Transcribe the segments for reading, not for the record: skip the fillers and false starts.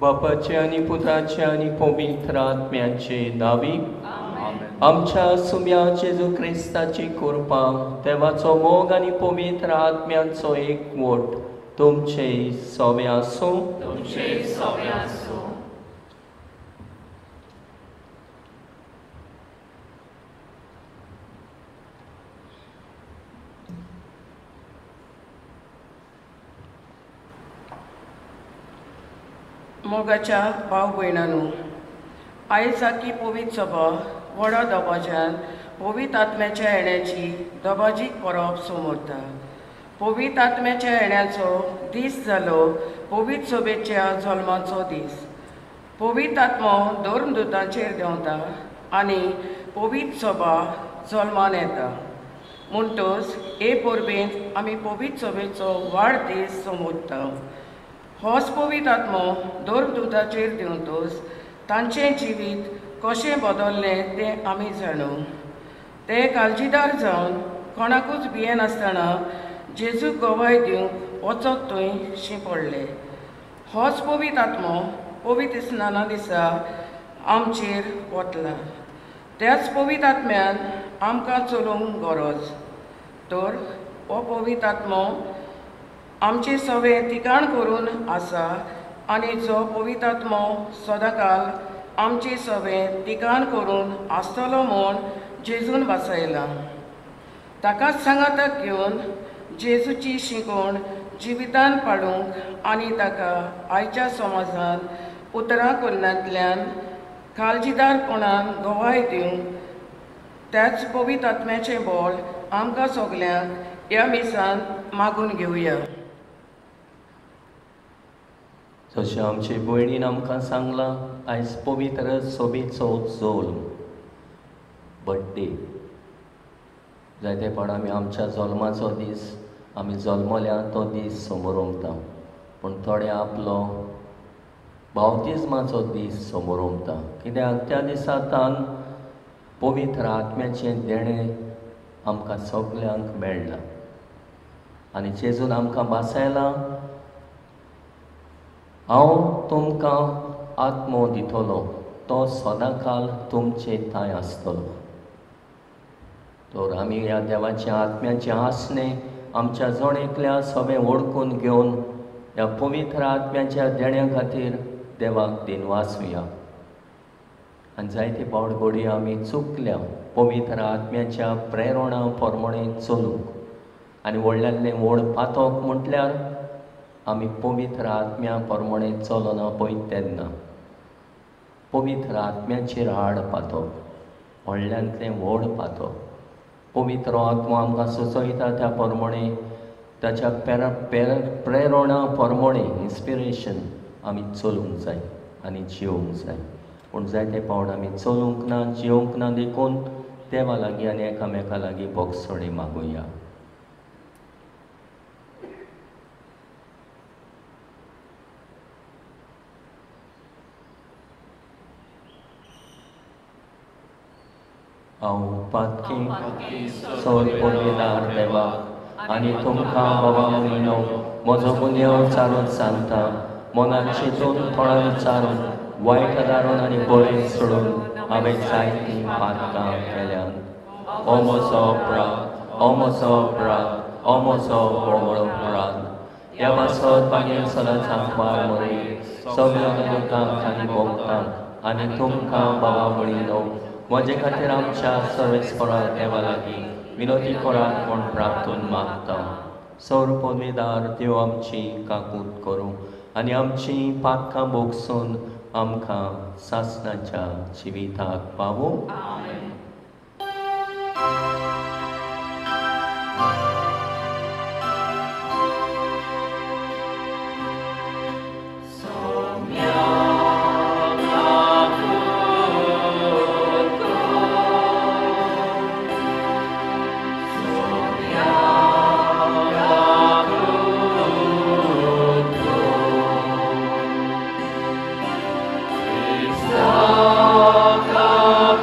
बापाचे आनी पुताचे आनी पवित्र आत्म्याचे नांवी आमच्या सुम्या जेजू क्रिस्ताची कृपा, देवाचो मोग आनी पवित्र आत्म्याचो एकवट तुमचे सोवे आसूं. तुमचे सोवे आसूं. मोगाच्या भाव भयणांनो, आयज आखी पवित्र सभा व्हडा दबाज्यान पवित्र आत्म्याच्या येण्याची दबाजीक परब समोरता. पवित्र आत्म्याच्या येण्याचो दीस जालो पवित्र सभेच्या जल्माचो दीस. पवित्र आत्मो धर्मदूतांचेर देंवता आनी पवित्र सभा जल्मान येता. म्हणटच हे परबेंत आमी पवित्र सभेचो वाडदीस समोरता. होच पवित्र आत्मो धर्मदूताचेर देंवतच तांचें जिवीत कशें बदल्लें तें आमी जाणू. ते काळजीदार जावन कोणाकूच भियेनासतना जेजूक गवाय दिवंक वचत थंय शिंपडले. होच पवित्र आत्मो पवित्र स्नाना दिसा आमचेर वतला. त्याच पवित्र आत्म्यान आमकां चलोवंक गरज. तर हो पवित्र आत्मो आमचे सवे ठिकाण करून आसा आनी जो पवित्र आत्मो सदांकाल आमचे सवे ठिकाण करून आसतलो म्हूण जेजून वाचयला. ताकाच सांगाताक घेवन जेजूची शिकवण जिवितान पाडूंक आनी ताका आयच्या समाजान उतरां कोन्नांतल्यान काळजीदारपणान गवाय दिवंक त्याच पवित्र आत्म्याचें बळ आमकां सगल्यांक ह्या मिसान मागून घेवया. जशें आमचे भयणीन आमकां सांगलां, आयज पवित्र सभेचो जल्म, बड्डे. जायते फावट आमी आमच्या जल्माचो दीस, आमी जल्मल्या तो दीस समोरमता, पूण थोडे आपलो बावतिज्माचो दीस समोरमता. कित्याक त्या दिसा तान पवित्र आत्म्याचें देणें आमकां सगल्यांक मेळ्ळां आनी जेजून आमकां भासायलां, हांव तुमकां आत्मो दितलो, तो सदांकाल तुमचे थंय आसतलो. तर आमी ह्या देवाच्या आत्म्याचें आसणें आमच्या जण एकल्या सगळें वळखून घेवन ह्या पवित्र आत्म्याच्या देण्या खातीर देवाक दिनवासुया. आनी जायते फावट घडये आमी चुकल्या पवित्र आत्म्याच्या प्रेरणा प्रमाणे चलूंक आनी व्हडल्यांतलें व्हड पातक म्हटल्यार आमी पवित्र आत्म्या प्रमाणे चलना पळय तेन्ना पवित्र आत्म्याचेर आड पातक, व्हडल्यांतलें व्हड पातक. पवित्र आत्मो आमकां सुचयता त्या प्रमाणे, ताच्या प्रेरणा प्रमाणे इन्स्पिरेशन आमी चलूंक जाय आनी जिवंक जाय. पूण जायते फावट आमी चलूंक ना, जिवंक ना, देखून देवा लागीं आनी एकामेका लागीं भोगसणी मागुया. हांव पातकी सोड पवित्र देवा आनी तुमकां बाबा भयणो म्हजो गुन्यांव चारून सांगता. मनान चिंतून, थोडान चारून, वायट दारून आनी बरें सोडून हांवें जायतीं पातकां केल्यांत. ओ म्हजो अपराध, ओ म्हजो अपराध, ओ म्हजो व्हड अपराध. ह्या पासत मागीर सदांच आंकवार मरे सगळ्या लोकांक आनी भोगतांक आनी तुमकां बाबा भयणो म्हजे खातीर आमच्या सर्वेस्परा देवा लागीं विनोदी करात म्हूण प्रार्थून मागता. सौर पदवीदार देव आमची काकूत करूं आनी आमची पातकां भोगसून आमकां सासणाच्या जिविताक पावूं.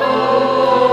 Oh,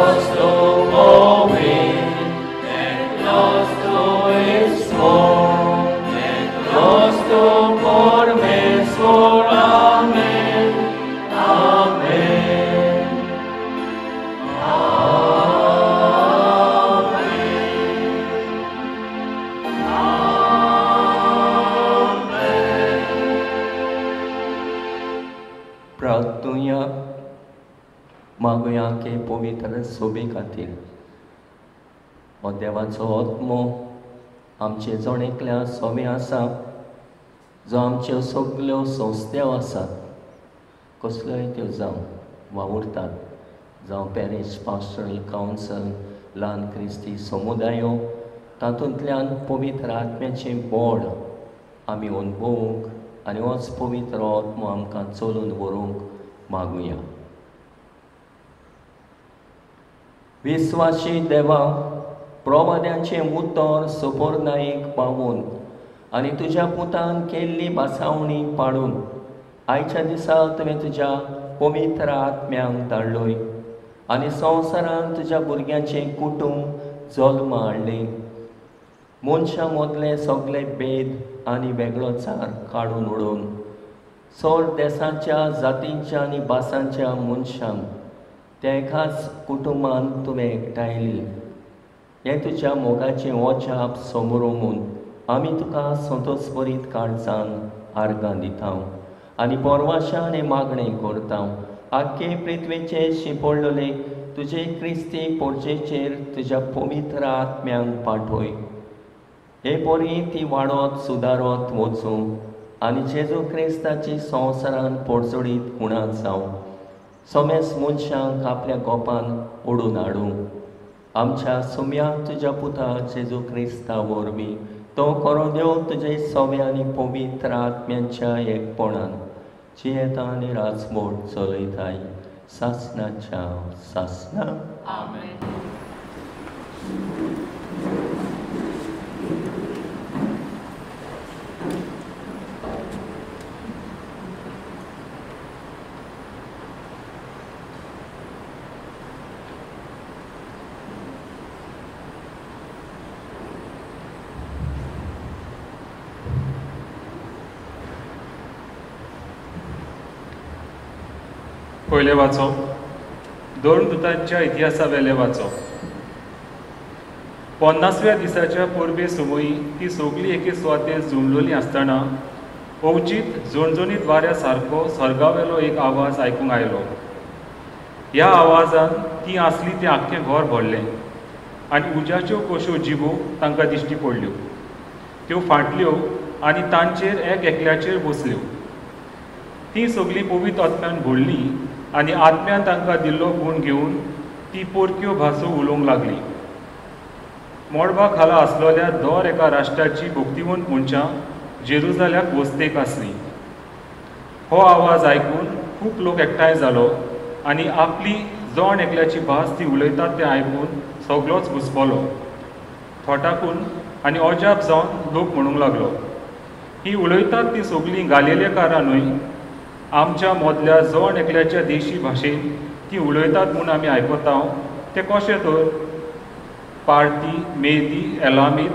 Nosto Covid, et nosto esmor, et nosto por mesor. Amen. Amen. Amen. Amen. प्रार्थुया मागुया की पवित्र सोबे खातीर हो देवाचो आत्मो आमचे जण एकल्या सोबे आसा, जो आमच्यो सगल्यो संस्थ्यो आसात कसल्योय त्यो जावं वावुरतात, जावं पॅरिश पास्टरल कावन्सल, ल्हान क्रिस्ती समुदायो, तातूंतल्यान पवित्र आत्म्याचें बोड आमी अनुभवूंक आनी होच पवित्र आत्मो आमकां चलून व्हरूंक मागुया. विस्वाशी देवा, प्रवाद्यांचें उतर सुपोर्नाईक पावून आनी तुज्या पुतान केल्ली भासावणी पाडून आयच्या दिसा तुवें तुज्या पवित्र आत्म्यांक धाडलोय आनी संवसारान तुज्या भुरग्यांचें कुटुंब जल्म हाडलें. मनशां मदले सगळे भेद आनी वेगळोचार काडून उडोवन चड देसांच्या, जातींच्या आनी भासांच्या मनशांक त्या एकाच कुटुंबान तुवें एकठांयली. हें तुज्या मोगाचें ओजाप समोर आमी तुका संतोषभरीत काळजान आर्गां दिता आनी पोरवाशान हें मागणें करता. आख्खे पृथ्वेचेर शिंपडलेले तुजे क्रिस्ती पोरचेचेर तुज्या पवित्र आत्म्यांक पाठय. हे बरी ती वाडत सुदारत वचूं आनी जेजू क्रिस्ताची संवसारान पोरजोडीत कुणांत जावं. समेस मनशांक आपल्या गोपान ओडून हाडूं. आमच्या सुम्याक तुज्या पुता जेजू क्रिस्ता वरवीं तो करो देव तुजे सव्या आनी पवित्र आत्म्यांच्या एकपणान जियेता आनी राजमोड चलयताय सासनाच्या सासना. आमेन. पयलें वाचो दोन दुतांच्या इतिहासा वेलें वाचो. 50व्या दिसाच्या परबे सुमयी ती सगळी एके सुवातेर जुमलोली आसतना अवचीत झणझणीत वाऱ्या सारको स्वर्गावेलो एक आवाज आयकूंक आयलो. ह्या आवाजान ती आसली तें आख्खें घर भरलें आनी उज्याच्यो कश्यो जिबो तांकां दिश्टी पडल्यो. त्यो फाटल्यो आनी तांचेर एक एकल्याचेर बसल्यो. ती सगळीं पवित्र आत्म्यान भरलीं आनी आत्म्यान तांकां दिल्लो गूण घेवन ती परक्यो भासो उलोवंक लागली. मळबा खाला आसलेल्या दर एका राष्ट्राची भक्तिवंत मनशां जेरुजाल्याक वस्तेक आसलीं. हो आवाज आयकून खूब लोक एकठांय जालो आनी आपली जण एकल्याची भास ती उलयतात तें आयकून सगळोच घुसपलो. थोटाकून आनी अजाप जावन लोक म्हणूंक लागलो, ही उलयतात ती सगळीं गालेलेकारां न्हय, आमच्या मदल्या जण एकल्याच्या देशी भाशेन ती उलयतात म्हूण आमी आयकता, तें कशें तर? पार्थी, मेदी, एलामीत,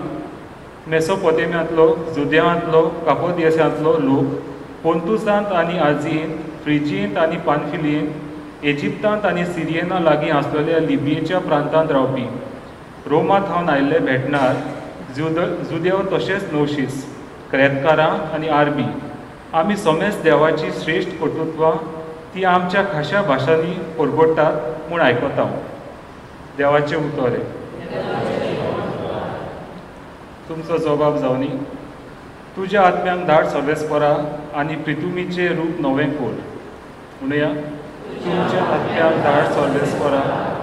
मेसोपोटेमियांतलो, जुदेयांतलो, कापोदियसांतलो लोक, पोंतुसांत आनी आजियेंत, फ्रिजियेंत आनी पानफिलियेंत, इजिप्तांत आनी सिरियना लागीं आसलेल्या लिबियेच्या प्रांतांत रावपी, रोमा थावन आयिल्ले भेटणार, जुदेव तशेंच नवशीस, क्रेतकारां आनी आरबी, आमी समेस्त देवाची श्रेश्ठ कर्तृत्वां ती आमच्या खाशा भाशांनी परगटतात म्हूण आयकता. देवाचें उतर. तुमचो जबाब जावनी. तुज्या आत्म्यांक धाड सर्वेस्परा आनी प्रितुमीचें रूप नवें कोर. म्हणुया, तुमच्या आत्म्यांक धाड सर्वेस्परा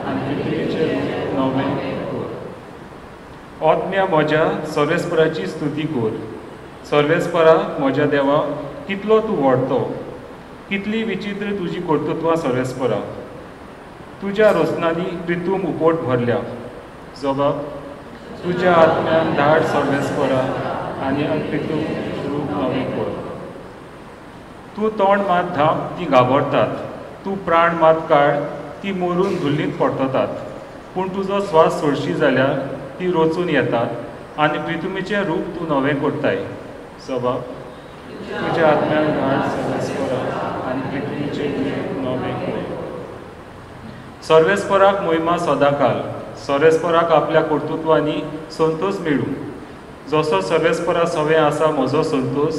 आनी प्रितुमीचें रूप नवें कोर. आत्म्या म्हज्या सर्वेस्पराची स्तुती कोर. सर्वेस्परा म्हज्या देवा, कितलो तूं व्हडतो, कितली विचित्र तुजी कर्तृत्वां सर्वेस्परा. तुज्या रोसनांनी प्रितूम उपट भरल्या. जबाब, तुज्या आत्म्यान धाड सर्वेस्परा आनी प्रितूम रूप नवें कोर. तूं तोंड मात धांप, ती घाबरतात, तूं प्राण मात काड, ती मरून धुल्लींत परततात. पूण तुजो स्वास सोडशी जाल्यार ती रोचून येतात आनी प्रितुमीचें रूप तूं नवें करताय. सभा तुज्या आत्म्याक धाड सर्वेस्पराक आनी प्रितुमीचें रूप नवें कर. सर्वेस्पराक मोहिमा सदांकाल. सर्वेस्पराक आपल्या कर्तृत्वांनी संतोष मेळूं. जसो सर्वेस्परा सवें आसा म्हजो संतोष,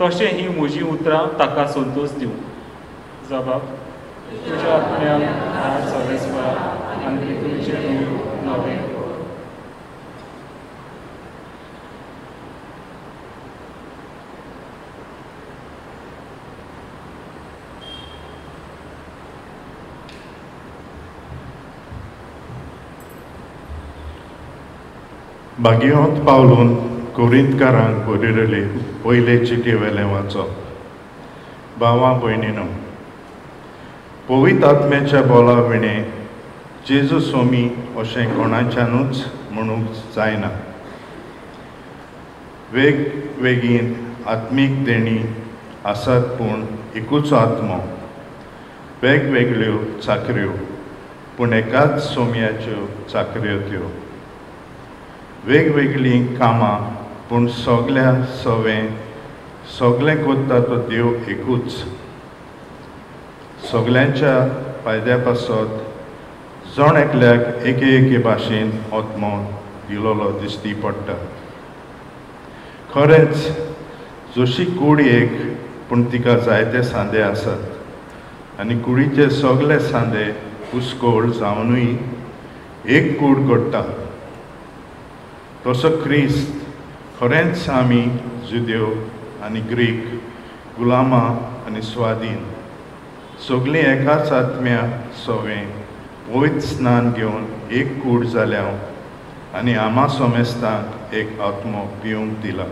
तशें ही म्हजीं उतरां ताका संतोष दिवं. जबाब तुज्या आत्म्याक धाड सर्वेस्पराक आनी प्रितुमीचें रूप नवें कर. बागियोंत पावलून कोरिंतकारांक बरयल्ले पयले चिटी वेलें वाचप. भावा भयणीनो, पवित्र आत्म्याच्या बोला विणें जेजू स्वामी अशें कोणाच्यानूच म्हणूंक जायना. वेगवेगळीं आत्मीक देणी आसात, पूण एकूच आत्मो. वेगवेगळ्यो चाकऱ्यो, पूण एकाच सोम्याच्यो चाकऱ्यो त्यो. वेगवेगळीं कामां, पूण सगल्या सवें सगळें करता तो देव एकूच. सगल्यांच्या फायद्या पासत जण एकल्याक एके एके भाशेन आत्मो दिलोलो दिश्टी पडटा. खरेंच जशी कूड एक, पूण तिका जायते सांदे आसात आनी कुडीचे सगळे सांदे कुस्कोळ जावनूय एक कूड करता. तसो क्रिस्त खरेंच आमी जुदेव आनी ग्रीक, गुलामां आनी स्वाधीन सगळीं एकाच आत्म्या सवें पवित्र स्नान घेवन एक कूड जाल्या आनी आमा सोमेस्तांक एक आत्मो पिवंक दिला.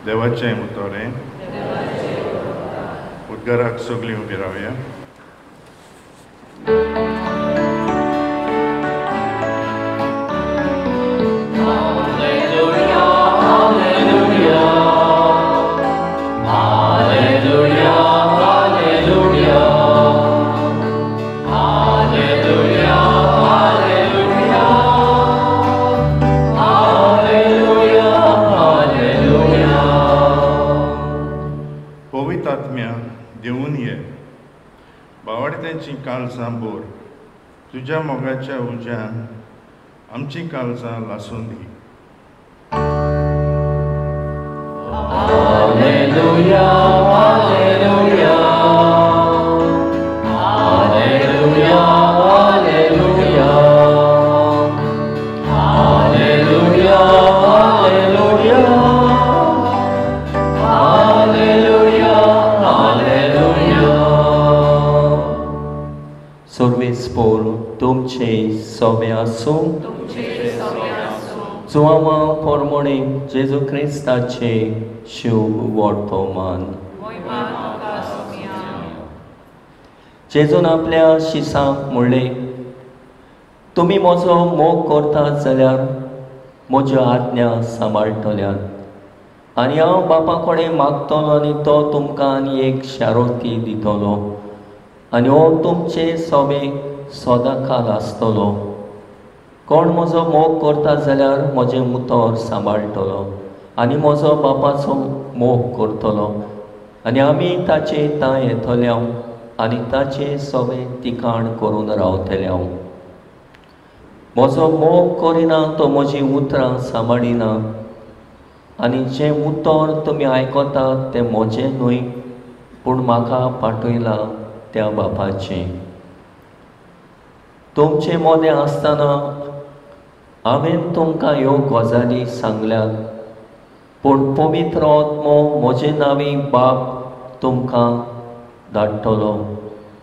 देवाचें उतर हें. उद्गाराक सगळीं उबी रावया. काळजां बोर तुज्या मोगाच्या उज्यान आमची काळजां लासून दी. Hallelujah, hallelujah, hallelujah, hallelujah, hallelujah, hallelujah, hallelujah, hallelujah. सर्वेस्पोर तुमचे सवे आसूं. जुआंवा पोरमोणे जेजू क्रिस्ताचे शुभ वर्तमान. जेजून आपल्या शिसांक म्हणलें, तुमी म्हजो मोग करतात जाल्यार म्हज्यो आज्ञा सांबाळटल्यात आनी हांव बापा कडेन मागतलो आनी तो तुमकां आनी एक शारोती दितलो आनी हो तुमचे सोबे सदांकाल आसतलो. कोण म्हजो मोग करता जाल्यार म्हजें उतर सांबाळटलो आनी म्हजो बापाचो मोग करतलो आनी आमी ताचे तां येतले आनी ताचे सोबे तिकाण करून रावतले. म्हजो मोग करिना तो म्हजीं उतरां सांबाळिना आनी जें उतर तुमी आयकतात तें म्हजें न्हय, पूण म्हाका पाठयलां त्या बापाचें. तुमचे मदें आसतना हांवें तुमकां ह्यो गजाली सांगल्यात, पूण पवित्र आत्मो म्हजे नांवी बाप तुमकां धाडटलो.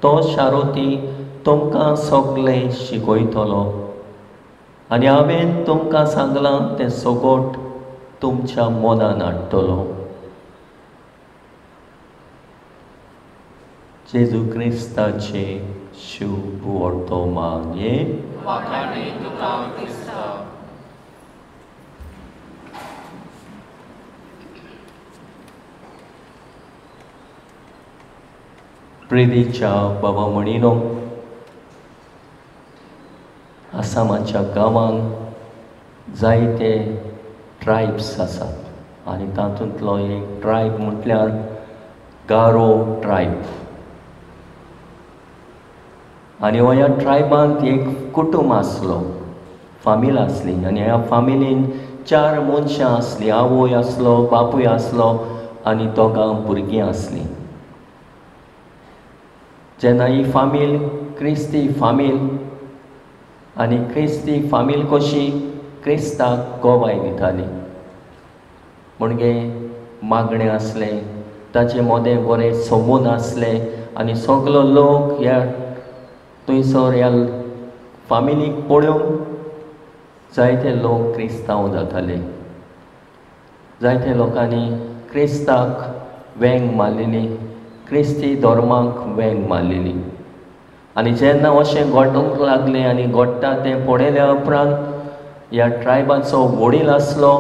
तो शारोती तुमकां सगळें शिकयतलो आनी हांवें तुमकां सांगलां तें सगट तुमच्या मनान हाडटलो. जेजू क्रिस्ताचे शुभ वर्तमान. प्रितीच्या बाबा म्हणिनो, आसामाच्या गांवांत जायते ट्रायब्स आसात आनी तातूंतलो एक ट्रायब म्हटल्यार गारो ट्रायब. आनी ह्या ट्रायबांत एक कुटुंब आसलो, फामील आसली आनी ह्या फामिलीन 4 मनशां आसलीं, आवय आसलो, बापूय आसलो आनी 2 भुरगीं आसलीं. जेन्ना ही फामील क्रिस्ती फामील आनी क्रिस्ती फामील कशी क्रिस्ताक गोवाय दिताली, म्हणजे मागणें आसलें, ताचे मोदें बरें सोमून आसलें आनी सगलो लोक ह्या थंयसर ह्या फामिलीक पळोवन जायते लोक क्रिस्तांव जाताले. जायते लोकांनी क्रिस्ताक वेंग मारलेली, क्रिस्ती धर्माक वेंग मारलेली. आनी जेन्ना अशें घडूंक लागलें आनी घडटा तें पळयल्या उपरांत ह्या ट्रायबाचो वडील आसलो,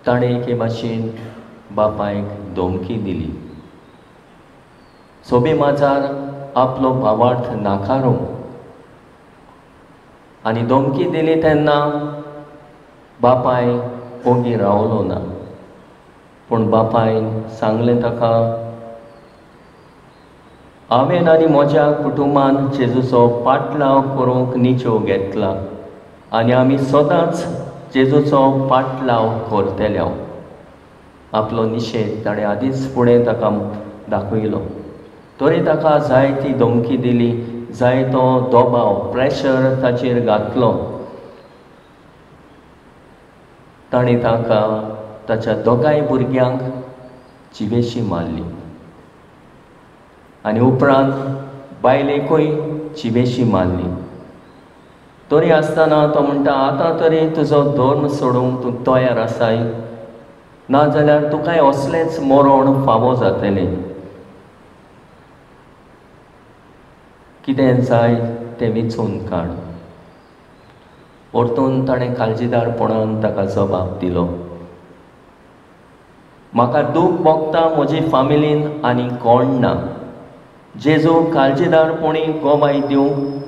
ताणें एके भाशेन बापायक धमकी दिली, सोबे माजार आपलो भावार्थ नाकारूंक. आनी धमकी दिली तेन्ना बापाय ओगी रावलो ना, पूण बापायन सांगलें ताका, हांवें आनी म्हज्या कुटुंबान जेजूचो पाटलाव करूंक निचो घेतला आनी आमी सदांच जेजूचो पाटलाव करतले. आपलो निशेध ताणें आदींच फुडें ताका दाखयलो, तरी ताका जाय ती धमकी दिली, जाय तो दबाव प्रेशर ताचेर घातलो. ताणें ताका ताच्या दोगांय भुरग्यांक जिवेशी मारली आनी उपरांत बायलेकूय जिवेशी मारली. तरी आसतना तो म्हणटा, आतां तरी तुजो धर्म सोडूंक तूं तयार आसाय, नाजाल्यार तुकाय असलेंच मरण फावो जातलें, कितें जाय तें विचून काड. परतून ताणें काळजीदारपणान ताका जबाब दिलो, म्हाका दूख भोगता म्हजी फामिलीन आनी कोण ना, जेजू काळजीदारपणी गोवाय दिवंक,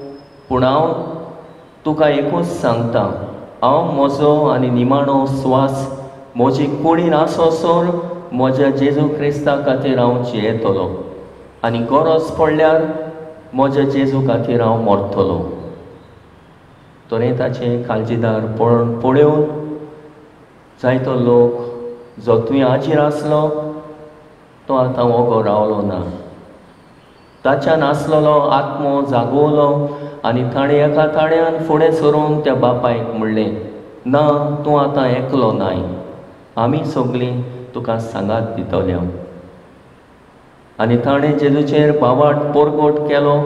पूण हांव तुका एकूच सांगता, हांव म्हजो आनी निमाणो स्वास म्हजी कुडीन आसोसर म्हज्या जेजू क्रिस्ता खातीर हांव जियेतलो आनी गरज पडल्यार म्हज्या जेजू खातीर हांव मरतलो. तरी ताचें काळजीदार पळोवन जायतो लोक जो तुवें हाजीर आसलो तो आतां वोगो रावलो ना, ताच्यान आसलेलो आत्मो जागोवलो आनी ताणें एका ताळ्यान फुडें सरून त्या बापायक म्हणलें, ना, तूं आतां एकलो नाय, आमी सगळीं तुका सांगात दितले. आनी ताणें जेजूचेर बावाट परगट केलो.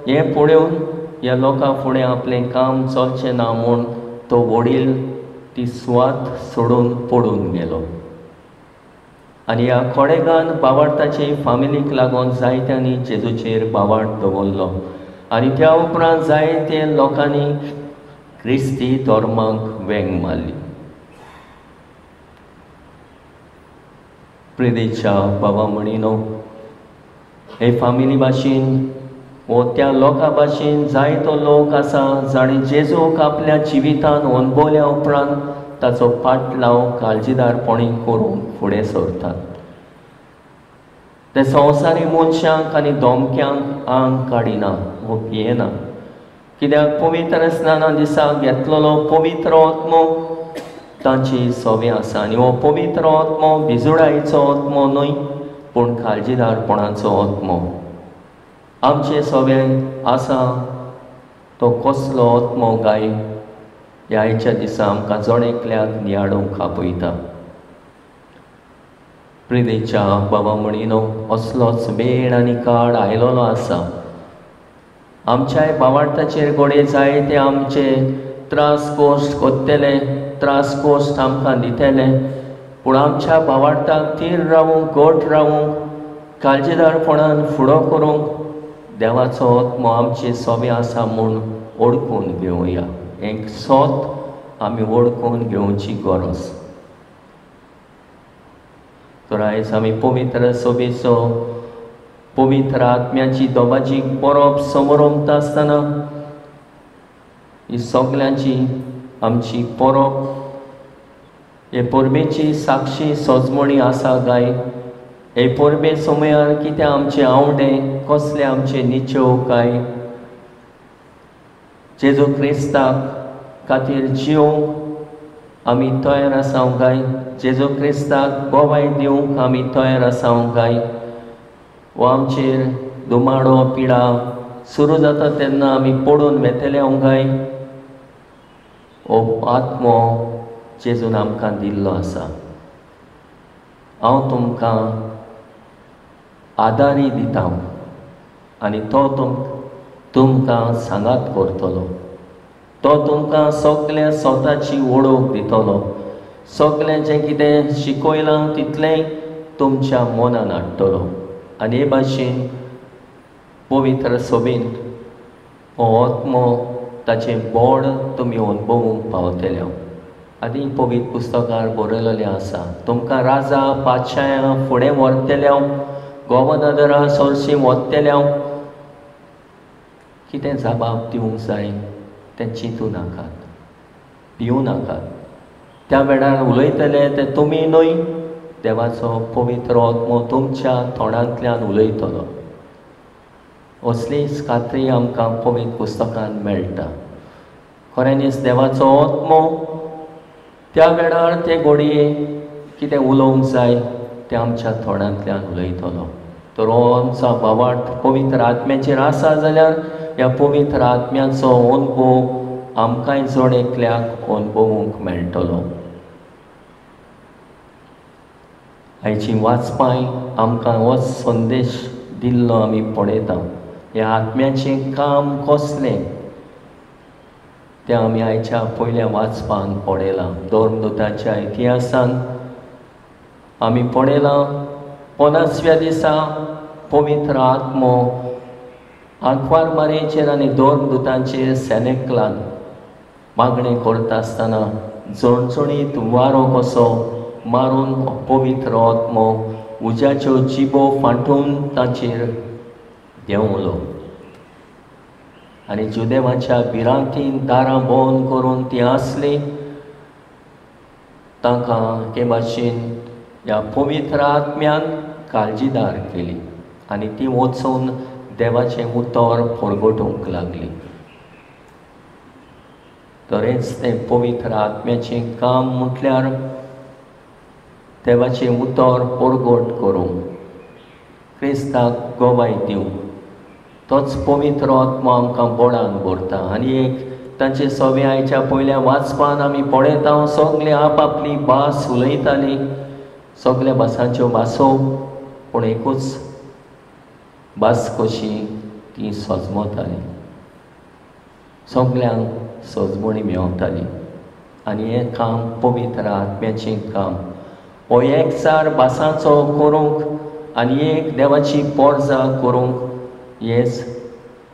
हें पळोवन ह्या लोकां फुडें आपलें काम चलचें ना म्हूण तो वडील ती सुवात सोडून पडून गेलो. आनी ह्या खोडेगान बावार्ताचे फामिलीक लागून जायत्यांनी जेजूचेर बावाट दवरलो आनी त्या उपरांत जायते लोकांनी क्रिस्ती धर्माक वेंग मारली. प्रिदेच्या बाबा म्हणिनो, हे फामिली भाशेन वो त्या लोकां भाशेन जायतो लोक आसा जाणें जेजूक आपल्या जिवितान अणभवल्या उपरांत ताचो पाटलाव काळजीदारपणी करूंक फुडें सरतात. ते संवसारी मनशांक आनी धमक्यांक आंग काडिना वो भियेना, कित्याक पवित्र स्नाना दिसा घेतलेलो पवित्र आत्मो तांची सवे आसा आनी हो पवित्र आत्मो भिजुडायेचो आत्मो न्हय, पूण काळजीदारपणाचो आत्मो. आमचे सवे आसा तो कसलो आत्मो गाय ह्या आयच्या दिसा आमकां जण एकल्याक नियाळूंक आपयता. प्रिदेच्या बाबा म्हणिनो, असलोच वेळ आनी काळ आयलेलो आसा. आमच्याय बावार्ताचेर घडये जायते आमचे त्रास कोश्ट कोत्तले, त्रास कोश्ट आमकां दितले, पूण आमच्या बावार्ताक थीर रावूंक, घट रावूंक, काळजीदारपणान फुडो करूंक देवाचो आत्मो आमचे सोबे आसा म्हूण ओळखून घेवया. एक सोत आमी वळखून घेवची गरज. तर आयज आमी पवित्र सभेचो पवित्र आत्म्याची दोबाजी परब समोरमता आसतना ही सगल्यांची आमची परब, हे परबेची साक्षी सजमणी आसा काय? हे परबे समयार कितें आमचे आवडे, कसले आमचे निचेव काय? जेजू क्रिस्ताक खातीर जिवंक आमी तयार आसा काय? जेजू क्रिस्ताक गोवाय दिवंक आमी तयार आसा काय? वो आमचेर दुमाडो पिडा सुरू जाता तेन्ना आमी पडून वेतले काय? हो आत्मो जेजून आमकां दिल्लो आसा. हांव तुमकां आदारी दिता आनी तो तुमकां सांगात करतलो. तो तुमकां सगळें स्वताची वळख दितलो. सगळें जें कितें शिकयलां तितलेंय तुमच्या मनान हाडटलो. आनी हे भाशेन पवित्र सभेन हो आत्मो ताचें बोड तुमी अणभवूंक पावतले. आदी पवित्र पुस्तकार बरयलेलें आसा, तुमकां राजा पातशाया फुडें व्हरतले, गोवनदरा सरशी वतले. कितें जबाब दिवंक जाय तें चिंतू नाकात, भिवूं नाकात. त्या वेळार उलयतले ते तुमी न्हय, देवाचो पवित्र आत्मो तुमच्या तोंडांतल्यान उलयतलो. असलीच खात्री आमकां पवित्र पुस्तकान मेळटा. खऱ्यांनीच देवाचो आत्मो त्या वेळार ते घडये कितें उलोवंक जाय तें आमच्या तोंडांतल्यान उलयतलो. तर हो आमचो भावार्थ पवित्र आत्म्याचेर आसा जाल्यार ह्या पवित्र आत्म्याचो अणभव आमकांय जण एकल्याक अणभवूंक मेळटलो. आयची वाचपाय आमकां हो संदेश दिल्लो आमी पळयता. ह्या आत्म्याचें काम कसलें तें आमी आयच्या पयल्या वाचपान पळयलां. धर्मदूताच्या इतिहासान आमी पळयलां 50व्या दिसा पवित्र आत्मो आंकवार मारयेचेर आनी धर्मदूतांचेर सेनेकलान मागणें करता आसतना झणझणीत वारो कसो मारून पवित्र आत्मो उज्याच्यो जिबो फांटून ताचेर देंवलो आनी जुदेवाच्या भिरांतीन दारां बंद करून ती आसली. तांकां हे भाशेन ह्या पवित्र आत्म्यान काळजीदार केली आनी ती वचून देवाचें उतर परगटूंक लागली. तरेंच तें पवित्र आत्म्याचें काम म्हटल्यार देवाचें उतर परगट करूंक, क्रिस्ताक गवाय दिवंक. तोच पवित्र आत्मो आमकां बळान भरता. आनी एक तांचे सवे आयच्या पयल्या वाचपान आमी पळयता, सगळे आपआपली भास उलयताली, सगळ्या भासांच्यो भासो, पूण एकूच भास कशी ती सजमताली, सगल्यांक सजमणी मेवताली. आनी हें काम पवित्र आत्म्याचें काम. हो एकचार भासांचो करूंक आनी एक देवाची पोरजा करूंक हेच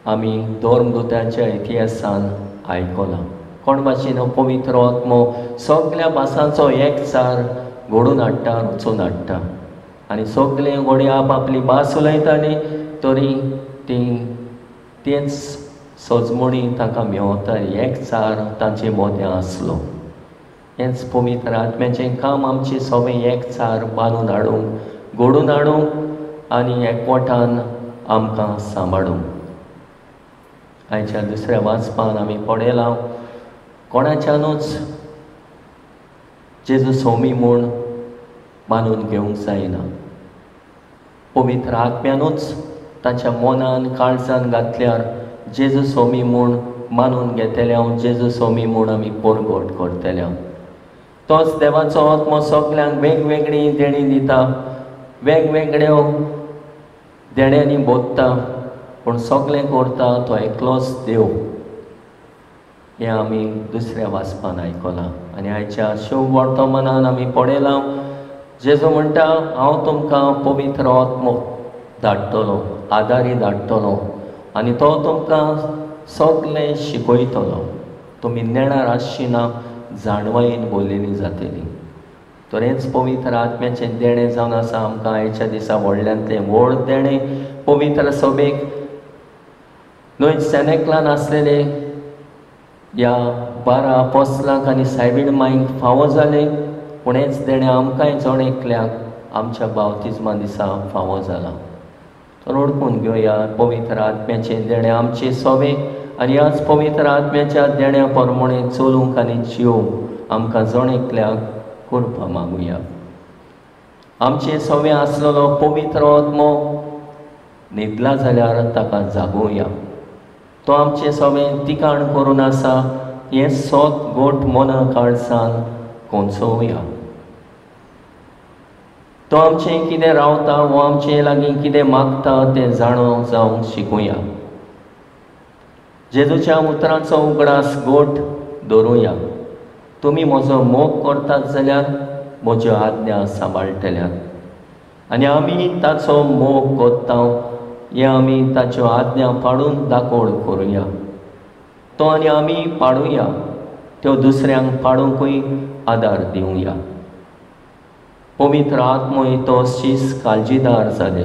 आमी धर्मदूताच्या इतिहासान आयकलां. कोण भाशेन हो पवित्र आत्मो सगल्या भासांचो एकचार घडोवन हाडटा, रचून हाडटा. आनी सगळे घडये आपआपली भास उलयताली तरी ती तेच सजमणी तांकां मेवताली, एकचार तांचे मदें आसलो. हेंच पवित्र आत्म्याचें काम आमचें सगळें एकचार बांदून हाडूंक, घडोवन हाडूंक आनी एकवटान आमकां सांबाळूंक. आयच्या दुसऱ्या वाचपान आमी पळयलां, कोणाच्यानूच जेजू स्वामी म्हूण मानून घेवंक जायना. पवित्र आत्म्यानूच ताच्या मनान काळजान घातल्यार जेजू स्वामी म्हूण मानून घेतले हांव, जेजू स्वामी म्हूण आमी परगट करतले. तोच देवाचो आत्मो सगल्यांक वेगवेगळीं देणीं दिता, वेगवेगळ्यो देण्यांनी बोधता, पूण सगळें करता तो एकलोच देव. हें आमी दुसऱ्या वाचपान आयकलां. आनी आयच्या शुभ वर्तमानान आमी पळयलां, जेजू म्हणटा हांव तुमकां पवित्र आत्मो धाडटलो, आदारी धाडटलो आनी तो तुमकां सगळें शिकयतलो. तुमी नेणार आसची ना, जाणवायेन बोल्लेली जातली. तरेंच पवित्र आत्म्याचें देणें जावन आसा आमकां आयच्या दिसा व्हडल्यांतलें व्हड देणें. पवित्र सभेक न्हय सेनेकलान आसलेले ह्या 12 आपोस्लांक आनी सायबीण माईक फावो जालें, पूण हेंच देणें आमकांय जण एकल्याक आमच्या बावतिज्मा दिसा फावो जालां. तर ओळखून घेवया पवित्र आत्म्याचें देणें आमचें सोबें आनी ह्याच पवित्र आत्म्याच्या देण्या प्रमाणें चलूंक आनी जिवंक आमकां जण एकल्याक करपा मागुया. आमचें सोबें आसलेलो पवित्र आत्मो न्हिदला जाल्यार ताका जागोवया. तो आमचें सोबें तिकाण करून आसा हें सोत गोट मना काळसान कोंचोवया. तो आमचें कितें रावता वो आमचे लागीं कितें मागता तें जाणो जावंक शिकुया. जेजूच्या उतरांचो उगडास गोट दवरुया. तुमी म्हजो मोग करतात जाल्यार म्हज्यो आज्ञा सांबाळटल्यात आनी आमी ताचो मोग करता हें आमी ताच्यो आज्ञा पाडून दाकोड करुया. तो आनी आमी पाडुया, त्यो दुसऱ्यांक पाडूंकूय आदार दिवया. पवित्र आत्मोय तो शीस काळजीदार जाले,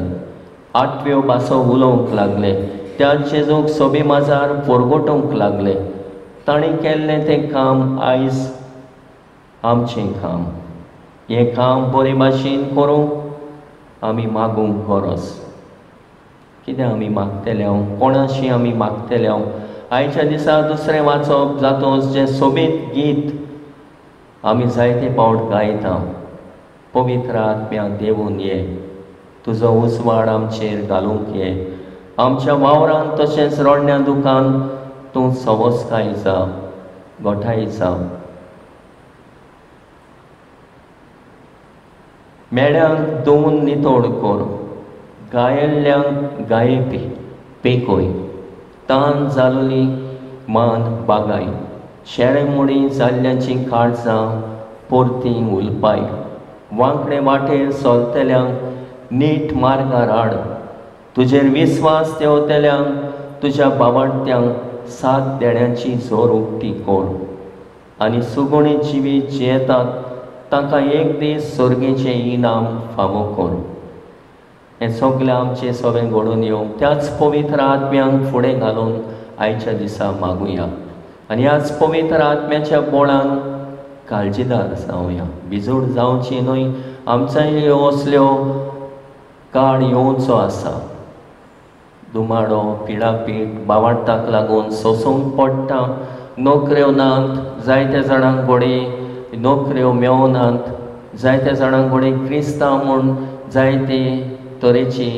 आठव्यो भासो उलोवंक लागले, त्या जेजूक सोबे माजार पोरगोटूंक लागले. तांणी केल्लें तें काम आयज आमचें काम. हें काम बरे भाशेन करूंक आमी मागूंक गरज. कितें आमी मागतले हांव, कोणाशी आमी मागतले हांव? आयच्या दिसा दुसरें वाचप जातोच जें सोबीत गीत आमी जायते पावट गायता, पवित्र आत्म्या देवून ये, तुजो उजवाड आमचेर घालूंक ये, आमच्या वावरान तशेंच रडण्या दुकान तूं सवसकाय जा, गोठाय जा. मेळ्यांक दोन नितोड कर, गायल्ल्यांक गायेपी पेकोय, तान जालोली मान बागाय, शेळेमुडी जाल्ल्याची काळजां परती उलपाय, वांकडे वाटेर चलतल्यांक नीट मार्गार हाड, तुजेर विस्वास देंवतल्यांक तुज्या बाबाडत्यांक सात देण्याची जोर उक्ती कर आनी सुगुणी जिवीत जियेतात तांकां एक दीस सर्गेचें इनाम फावो कर. हें सगळें आमचें सगळें घडोवन येवंक त्याच पवित्र आत्म्यांक फुडें घालून आयच्या दिसा मागुया आनी ह्याच पवित्र आत्म्याच्या बोळान काळजीदार जावया. भिजूड जावची न्हय. आमच्या ह्यो असल्यो काळ येवचो आसा. दुमाडो, पिडापीट, बावाडटाक लागून सोसूंक पडटा. नोकऱ्यो नात, जायत्या जाणांक घडये नोकऱ्यो मेळनात, जायत्या जाणांक घडये क्रिस्तांव म्हूण जायते तरेची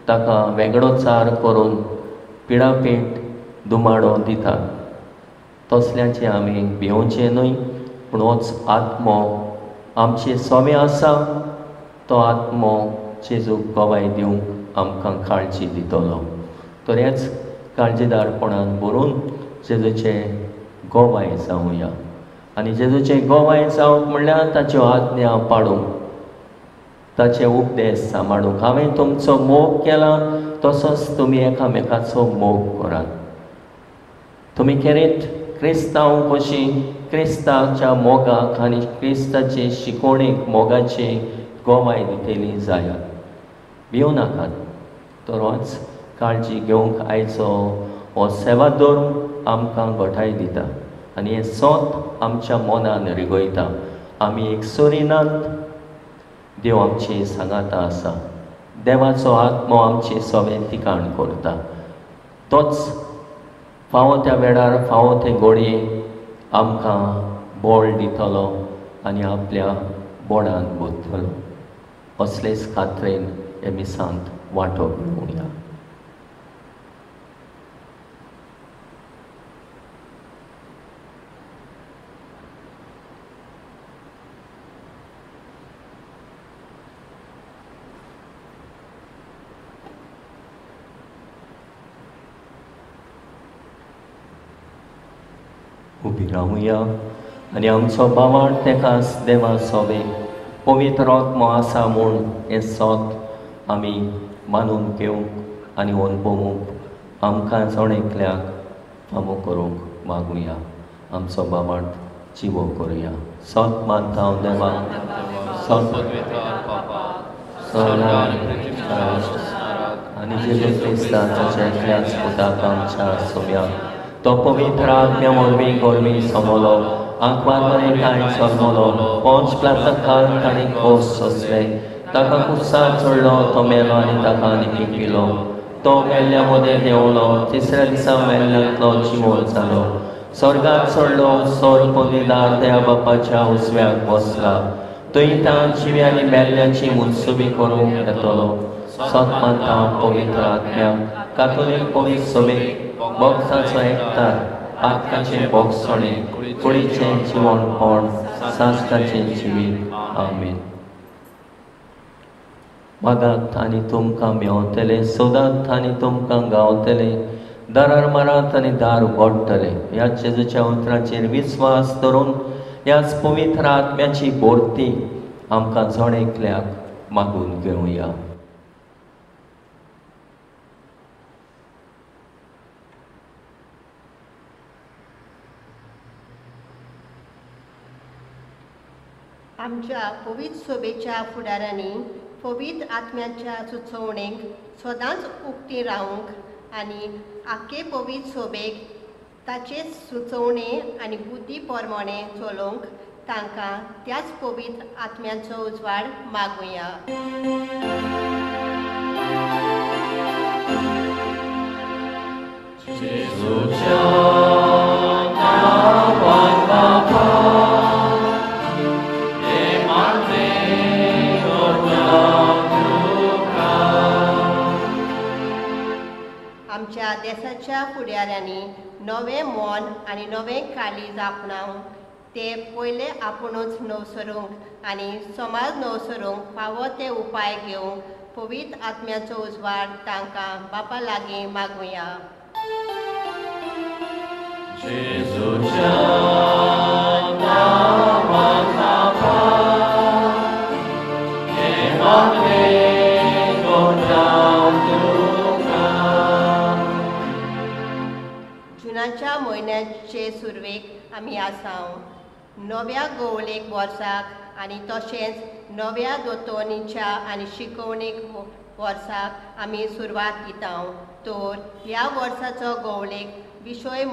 ताका वेगळोचार करून पिडापीट, दुमाडो दितात. तसल्याचें आमी भिवचें न्हय, पूण होच आत्मो आमचे सोबे आसा, तो आत्मो जेजूक गवाय दिवंक आमकां काळजी दितलो. तर ह्याच काळजीदारपणान भरून जेजूचे गवाय जावया आनी जेजूचे गवाय जावप म्हणल्यार ताच्यो आज्ञा पाडूंक, ताचे उपदेश सांबाळूंक. हांवें तुमचो मोग केला तसोच तुमी एकामेकाचो मोग करात. तुमी खेरीत क्रिस्तांव कशी क्रिस्ताच्या मोगाक आनी क्रिस्ताचे शिकवणेक मोगाचे गवाय दितली जायात. भिवं नाकात. तर होच काळजी घेवंक आयचो हो सेवाधर्म आमकां गोठाय दिता आनी हें सोत आमच्या मनान रिगयता. आमी एक सोरिनात, देव आमचे सांगाता आसा. देवाचो आत्मो आमचे सगळें तिकाण करता. तोच फावो त्या वेळार फावो ते घोडये आमकां बळ दितलो आनी आपल्या बोडान बोतलो. असलेच खात्रेन हे मिसांत वांटो घेवया. उबी रावया आनी आमचो बावाड तेकास देवा सोबे पवित्र आत्मो आसा म्हूण हें सोत आमी मानून घेवंक आनी अणभवूंक आमकां जण एकल्याक फावो करूंक मागुया. आमचो बावाड जिवो करुया. सोत मानता हांव देवा, सोत आनी जेजू क्रिस्ताच्या एकल्याच पुताक आमच्या सोम्या तो पवित्र आत्म्या वरवीं गोरवीं समलो, आंकवार मरे जल्मलो, पोंच प्लाता ताणें खोस सोंसले, ताका कुसार चडलो, तो मेलो आनी ताका लिपिलो. तो मेल्ल्या मदें देंवलो, तिसऱ्या दिसा मेल्ल्यांतलो जिवोन जालो, स्वर्गात चडलो, स्वर्ग पदवीदार देवा बापाच्या उजव्याक बसला. थंय तां जिव्या आनी मेल्ल्यांची मुनसुबी करूंक येतलो. सत मानता पवित्र आत्म्याक, कातोलीक पवित्र सभेक, भक्ताचो एकतार, पातकाचें भोगसणें, कुडीचें जिवणपण, साश्टाचें जिवीत. आमेन. मागात आनी तुमकां मेवतले, सोदात आनी तुमकां गावतले, दारार मारात आनी दार उगडटले. ह्या जेजूच्या उतराचेर विस्वास धरून ह्याच पवित्र आत्म्याची भरती आमकां जण एकल्याक मागून घेवया. आमच्या पवित्र सभेच्या फुडारांनी पवित्र आत्म्याच्या सुचोवणेक सदांच उक्ती रावंक आनी आख्खे पवित्र सभेक ताचे सुचोवणे आनी बुद्धी प्रमाणे चलोवंक तांकां त्याच पवित्र आत्म्याचो उजवाड मागुया. आमच्या देशाच्या फुडाऱ्यांनी नवें मन आनी नवें काळीज आपणावंक ते पयले आपुणूच नवसरूंक आनी समाज नवसरूंक फावो ते उपाय घेवंक पवित्र आत्म्याचो उजवाड तांकां बापा लागीं मागुया. जुनाच्या म्हयन्याचे सुरवेक आमी आसाव. नव्या गोवळेक वर्साक आनी तशेंच नव्या दोतोनीच्या आनी शिकवणेक वर्साक आमी सुरवात दिता. तर ह्या वर्साचो गोवळेक विशय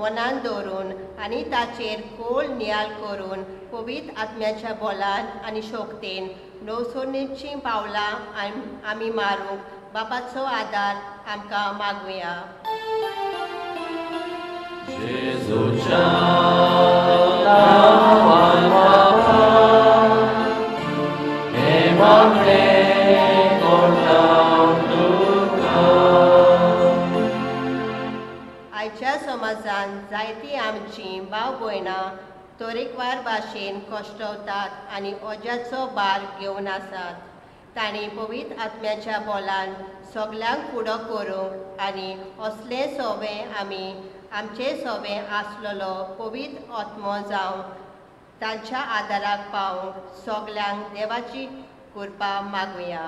मनान दवरून आनी ताचेर खोल नियाळ करून पवित्र आत्म्याच्या बोलान आनी शक्तेन नवसरणेचीं पावलां आमी मारूंक बापाचो आदार आमकां मागुया. जेजूच्या नांवान बापा, हें मागणें करता तुका. आयच्या समाजान जायतीं आमचीं भाव भयणां तरेकवार भाशेन कश्टवतात आनी ओज्याचो भार घेवन आसात. तांणी पवित्र आत्म्याच्या बोलान सगल्यांक फुडो करूंक आनी असले सोवे आमी आमचे सोवे आसलेलो पवित्र आत्मो जावं तांच्या आदाराक पावूंक सगल्यांक देवाची कृपा मागुया.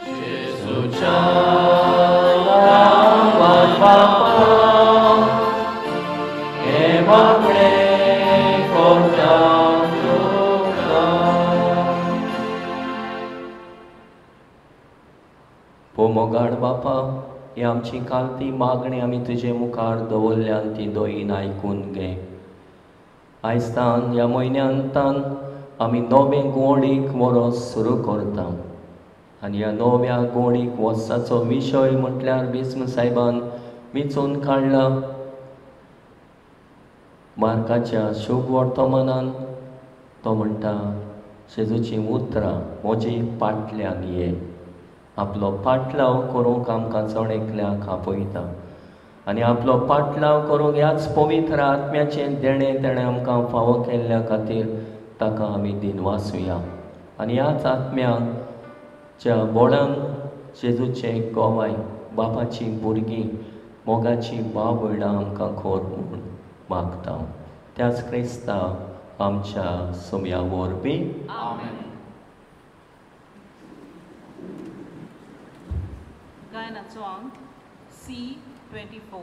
जेजूच्या नांवान बापा, हें मागणें करता तुका. मोगाळ बापा, ही आमची कालती मागणी आमी तुजे मुखार दवरल्यान ती दोयीन आयकून घे. आयज तान ह्या म्हयन्यांतान आमी नवे गोडीक वरोस सुरू करता आनी ह्या नव्या गोडीक वर्साचो विशय म्हटल्यार भीष्म साहेबान विचून काडला मार्काच्या शुभ वर्तमानान. तो म्हणटा, जेजूचीं उतरां म्हजी पाटल्यान ये. आपलो पाटलाव करूंक आमकां जण एकल्याक आपयता आनी आपलो पाटलाव करूंक ह्याच पवित्र आत्म्याचें देणें तेणें आमकां फावो केल्ल्या खातीर ताका आमी दिनवासुया. आनी ह्याच आत्म्याच्या बोळान जेजूचे गोवाय बापाची भुरगीं मोगाची भाव भयणां आमकां खोर म्हूण मागता. त्याच क्रिस्ता आमच्या सोम्या वरवीं. गायनाचो अंक C24.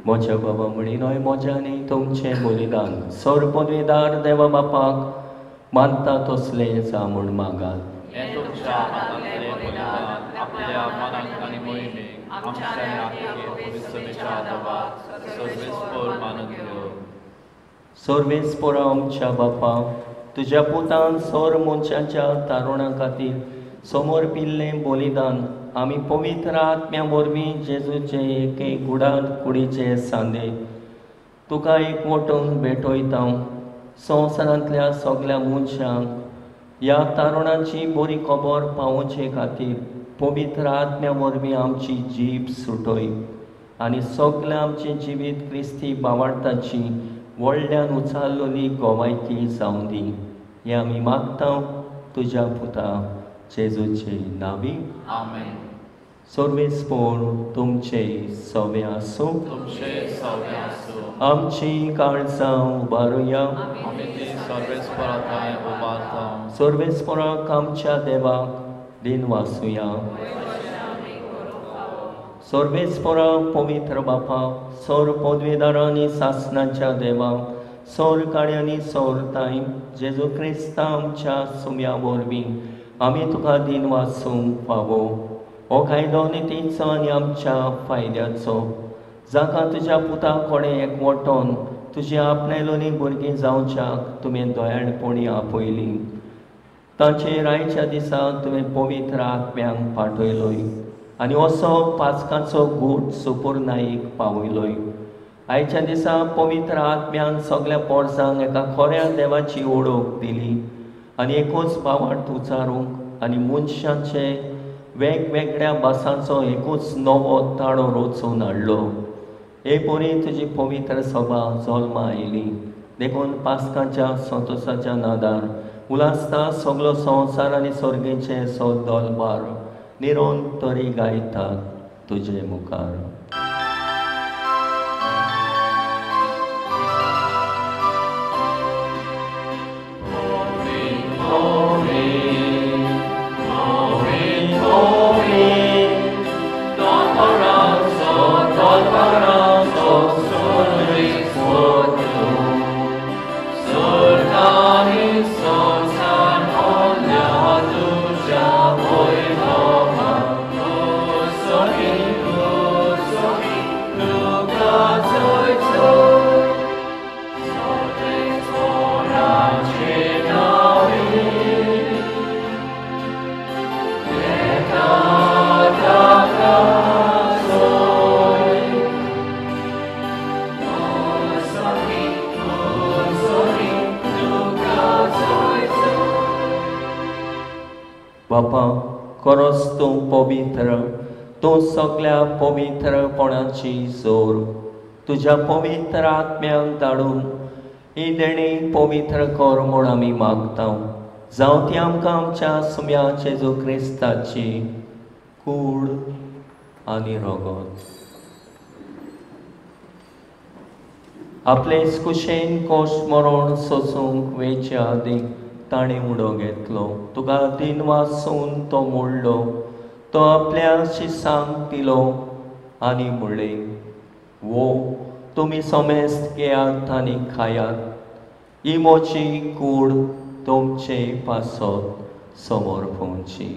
म्हज्या बाबा म्हणिनोय म्हज्यानी तुमचें बलिदान सर पदवीदार देवा बापाक मानता तसलें जा म्हूण मागात. सर्वेस्पोरा आमच्या बापा तुज्या पुतान सर मनशाच्या तारुणा खातीर समोर पिल्लें बलिदान आमी पवित्र आत्म्या वरवीं जेजूचे एके गुडान कुडीचे सांदे तुका एक वटून भेटयता. संवसारांतल्या सगल्या मनशांक ह्या तारुणाची बरी खबर पावोवचे खातीर पवित्र आत्म्या वरवीं आमची जीब सुटय आनी सगळें आमचें जिवीत क्रिस्ती बावार्थाची व्हडल्यान उचारलेली गोवायकी जावं दी. हें आमी मागता तुज्या पुता जेजूचे नांवी. आमेन. सर्वेस्पोर तुमचे सवे आसूं. आमची काळजां उबारुया. सर्वेस्पोराक आमच्या देवाक दिनवासुया. सर्वेस्पोरा पवित्र बापा सर पदवेदारांनी सासनाच्या देवा सर काड्यांनी सोरताय जेजू क्रिस्ता आमच्या सुम्या वरवीं आमी तुका दिनवासूंक फावो. हो कायदो नितीचो आनी आमच्या फायद्याचो जाका तुज्या पुता कडेन एकवटोन तुजी आपणायलोली भुरगीं जावच्याक तुवें दयाळपणी आपयली. तांचे रायच्या दिसा तुवें पवित्र आत्म्यांक पाठयलोय आनी असो पाचकाचो गूट सुपुर्नाईक पावयलोय. आयच्या दिसा पवित्र आत्म्यान सगळ्या पोरसांक एका खऱ्या देवाची ओळख दिली आनी एकूच बावाट उचारूंक आनी मनशाचे वेगवेगळ्या भासांचो एकूच नवो ताळो रचून हाडलो. हे परी तुजी पवित्र सभा जल्मा आयली. देखून पास्काच्या संतोसाच्या नादार उलासता सगलो संवसार आनी सर्गेचे सदलबार निरोन तरी गायतात तुजे मुखार. बापा खरोच तूं पवित्र, तूं सगल्या पवित्रपणाची जोर. तुज्या पवित्र आत्म्यांक धाडून ही देणी पवित्र कर म्हूण आमी मागता. जावं ती आमकां आमच्या सुम्या जेजू क्रिस्ताची कूड आनी रगत. आपले कुशेन कोश मरण सोसूंक वेचे आदीं ताणें उडो घेतलो. तुका दिनवासून तो मोडलो. तो आपल्या शिसांक दिलो आनी म्हणलें, वो तुमी समेस्त घेयात आनी खायात. ही म्हजी कूड तुमचे पासत समर्पणची.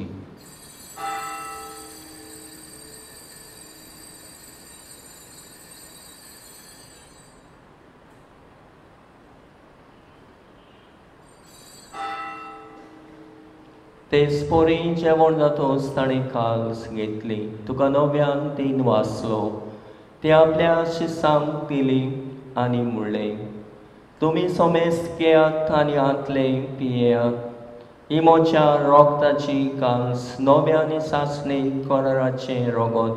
तेच परी जेवण जातच ताणें काल्स घेतली, तुका नव्यान तीन वाचलो, ते आपल्या शिसांक दिली आनी म्हणलें, तुमी समेस्त घेयात आनी हांतले पियेयात. ही म्हज्या रोगताची काल्स, नव्या आनी सासणे कराराचें रोगत,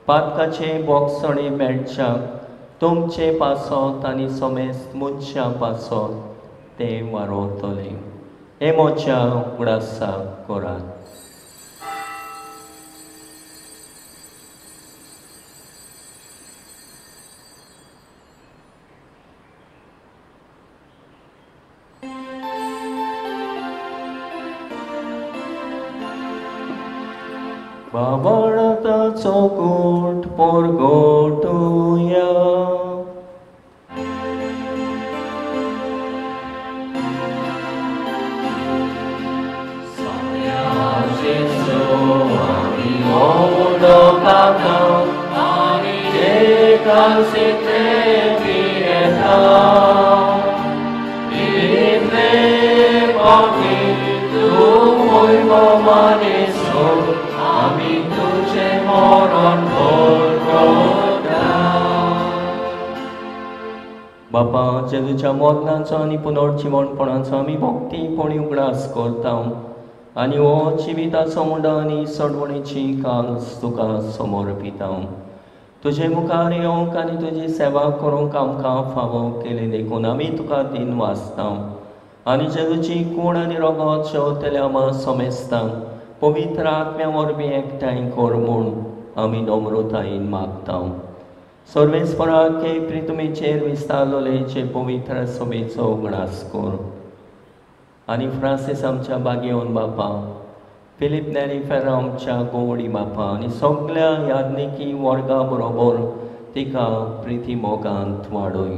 पातकाचें बोगसणें मेळच्याक तुमचे पासत आनी समेस्त मनशां पासत तें वारवतलें. हे म्हज्या उगडासाक करात. बाबळाचो गोट पोरगोटुया. बापा, जेजूच्या मरणाचो आनी पुनर्जिवणपणाचो आमी भक्तीपणी उगडास करता आनी हो जिविताचो मुंडो आनी सोडवणेची काल्स तुका समर्पिता. तुजे मुखार येवंक आनी तुजी सेवा करूंक आमकां फावो केली देखून आमी तुका दिन वाचता आनी जेजूची कूड आनी रगत शेवतल्या आमा समेस्तांक पवित्र आत्म्या वरवीं एकठांय कर म्हूण आमी नम्रतायेन मागता. सर्वेस्पराक प्रितुमेचेर विस्तारलेचे पवित्र सभेचो उगडास कर आनी फ्रांसीस आमच्या बागेवन बापा, फिलीप नेरी फेर्रा आमच्या गोवडी बापा आनी सगळ्या याज्ञिकी वर्गा बरोबर तिका प्रिती मोगांत वाडय.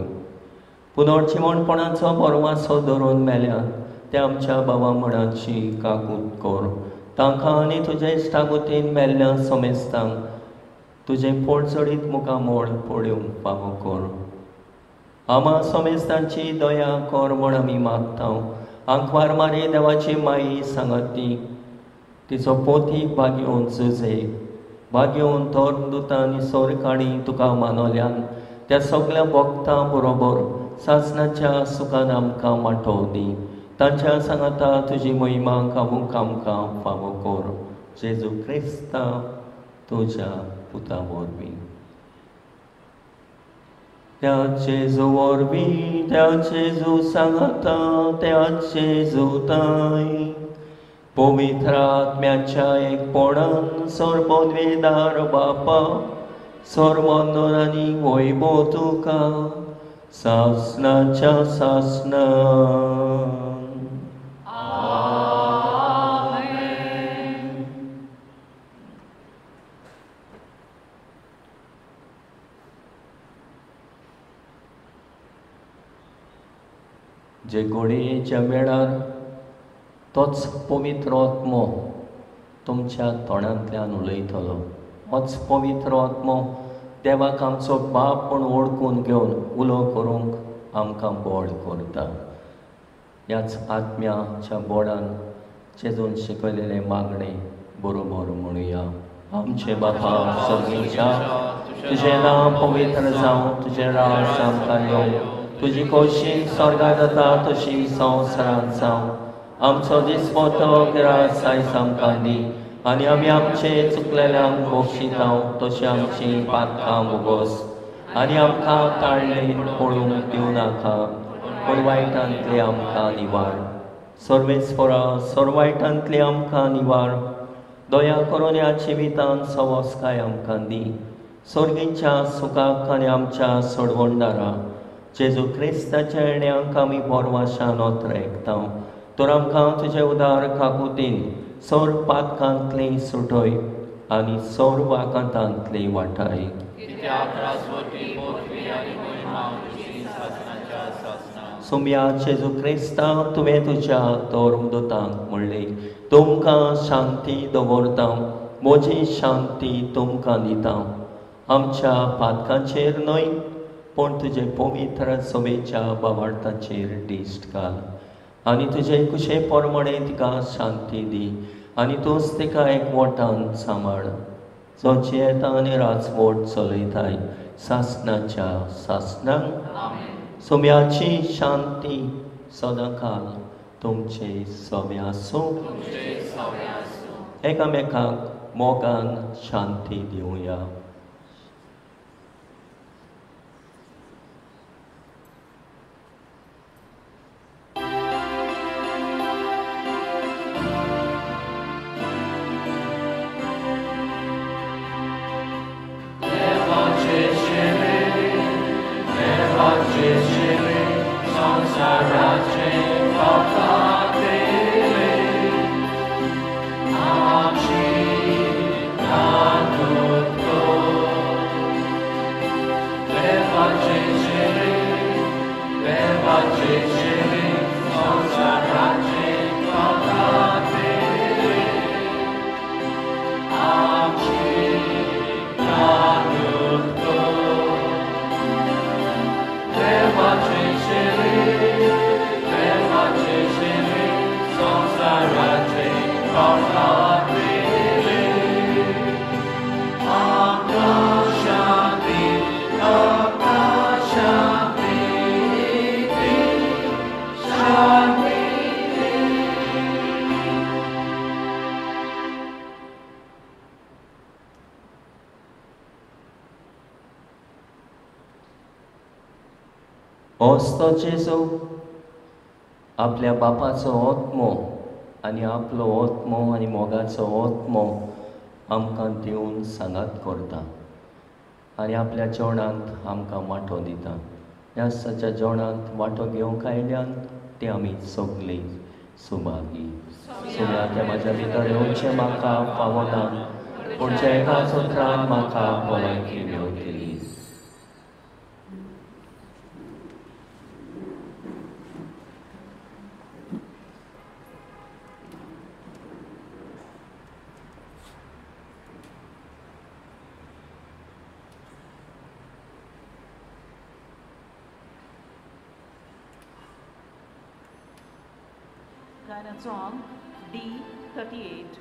पुनर्जिवणपणाचो बरवासो धरून मेल्या त्या आमच्या बाबा मणाची काकूत कर. तांकां आनी तुजे इश्टागोतीन मेल्ल्या समेस्तांक तुजें पोटचडीत मुखामोळ पळोवंक फावो कर. आमा समेस्तांची दया कर म्हूण आमी मागता. आंकवार मारी देवाची माई सांगत ती तिचो पोती बागेवन जुजे बागेवन धर्मदुतां आनी सोरकाणी तुका मानवल्यान त्या सगळ्या भक्तां बरोबर सासणाच्या सुखान आमकां वांटो दी. तांच्या सांगाता तुजी महिमा गावूंक आमकां फावो कर. जेजू क्रिस्ता तुज्या पुता वरवीं. त्या जेजू वरवीं, त्या जेजू सांगाता, त्या जेजूताय पवित्र आत्म्याच्या एकपणान सर्वद्वेदार बापा, सर्वंदर आनी वैभव तुका सासणाच्या सासणा. जे घोडयेच्या वेळार तोच पवित्र आत्मो तुमच्या तोंडांतल्यान उलयतलो. होच पवित्र आत्मो देवाक आमचो बाप म्हूण वळखून घेवन उलो करूंक आमकां बळ करता. ह्याच आत्म्याच्या बोडान जेजून शिकयलेलें मागणें बरोबर म्हणुया. आमचे बापा सर्गीच्या, तुजें नांव पवित्र जावं, तुजें राज आमकां येवं, तुजी खोशी स्वर्गांत जाता तशी संवसारांत जावं. आमचो दिसपटो ग्रास आयज आमकां दी आनी आमी आमचे चुकलेल्यांक बक्षिता तशी आमची पातकां भोगोस आनी आमकां ताळणेन पळोवंक दिवं नाका, पूण वायटांतले आमकां निवार. सर्वेस्परा सर्व वायटांतले आमकां निवार. दया करून ह्या जिवितांत सवस्काय आमकां दी. सर्गीच्या सुखाक आनी आमच्या सोडवणदारा जेजू क्रिस्ताच्या येण्याक आमी बोरवाशान ओतरेकता. तर आमकां तुजे उदार काकुतीन सर्व पातकांतली सुटय आनी सर्व आकांतांतली वाटाय. सोम्या जेजू क्रिस्ता तुवें तुज्या धर्मदूतांक म्हणलें, तुमकां शांती दवरता, म्हजी शांती तुमकां दिता. आमच्या पातकांचेर न्हय पूण तुजे पवित्र सभेच्या बाबार्थाचेर दिश्ट घाल आनी तुजे कुशे प्रमाणे तिका शांती दी आनी तूंच तिका एकवटान सांबाळ, जो जियेता आनी राजवट चलयताय सासणाच्या सासणाक. सोम्याची शांती सदांकाल तुमचे सवे आसूं. एकामेकांक मोगान शांती दिवया. असो जेजू आपल्या बापाचो आत्मो आनी आपलो आत्मो आनी मोगाचो आत्मो आमकां दिवन सांगात करता आनी आपल्या जेवणांत आमकां वांटो दिता. ह्या सच्या जेवणांत वांटो घेवंक आयल्यान ते आमी सगळीं सुभागी. सुम्या ते म्हाज्या भितर येवचें म्हाका पावना, पूण एका सुत्रान म्हाका भलायकी मेवतली. Song D38.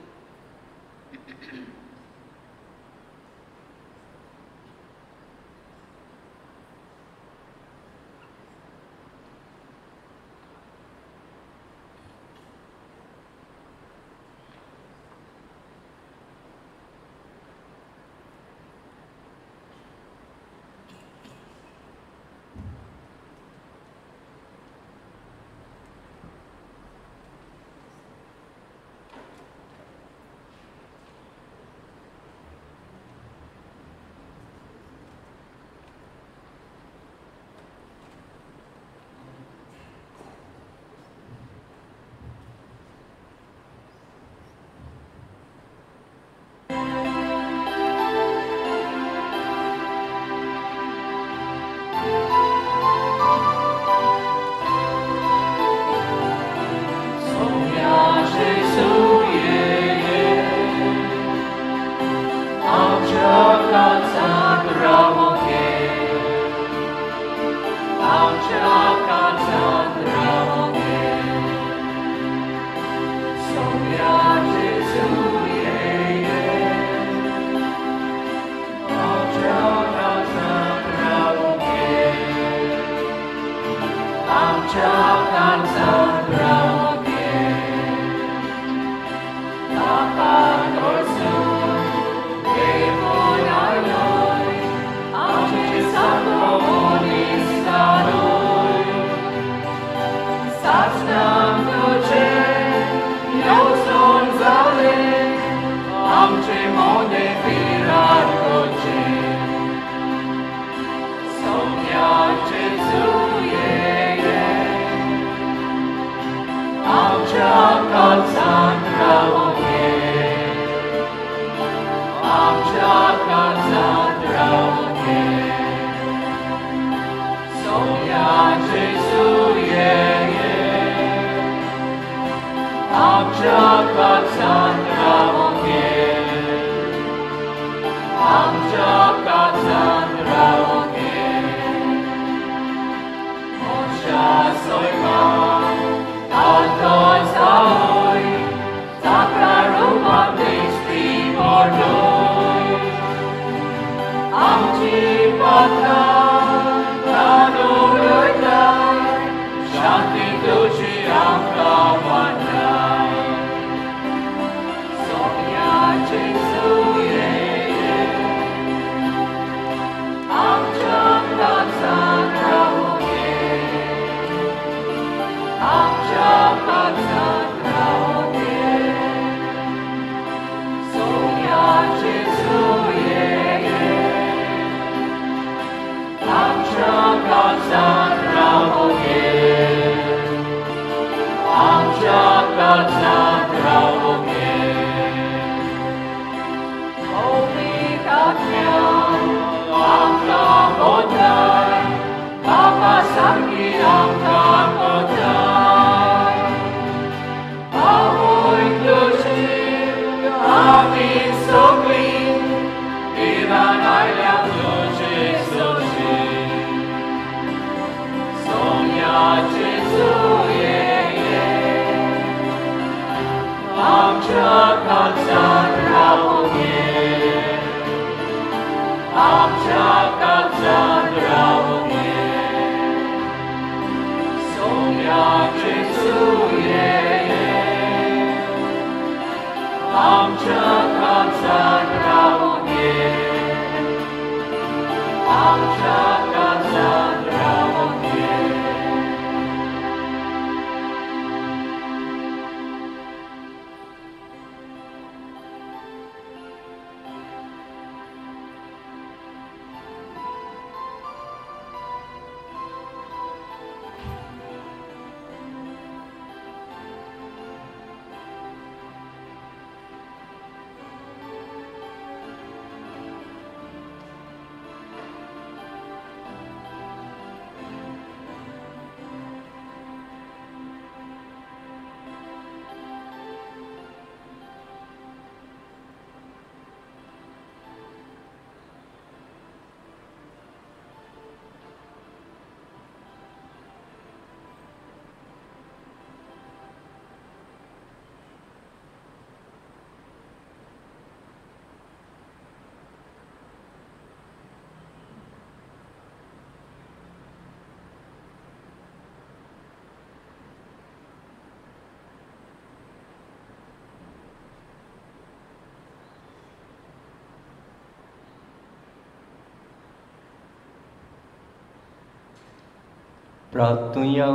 प्रार्थुया.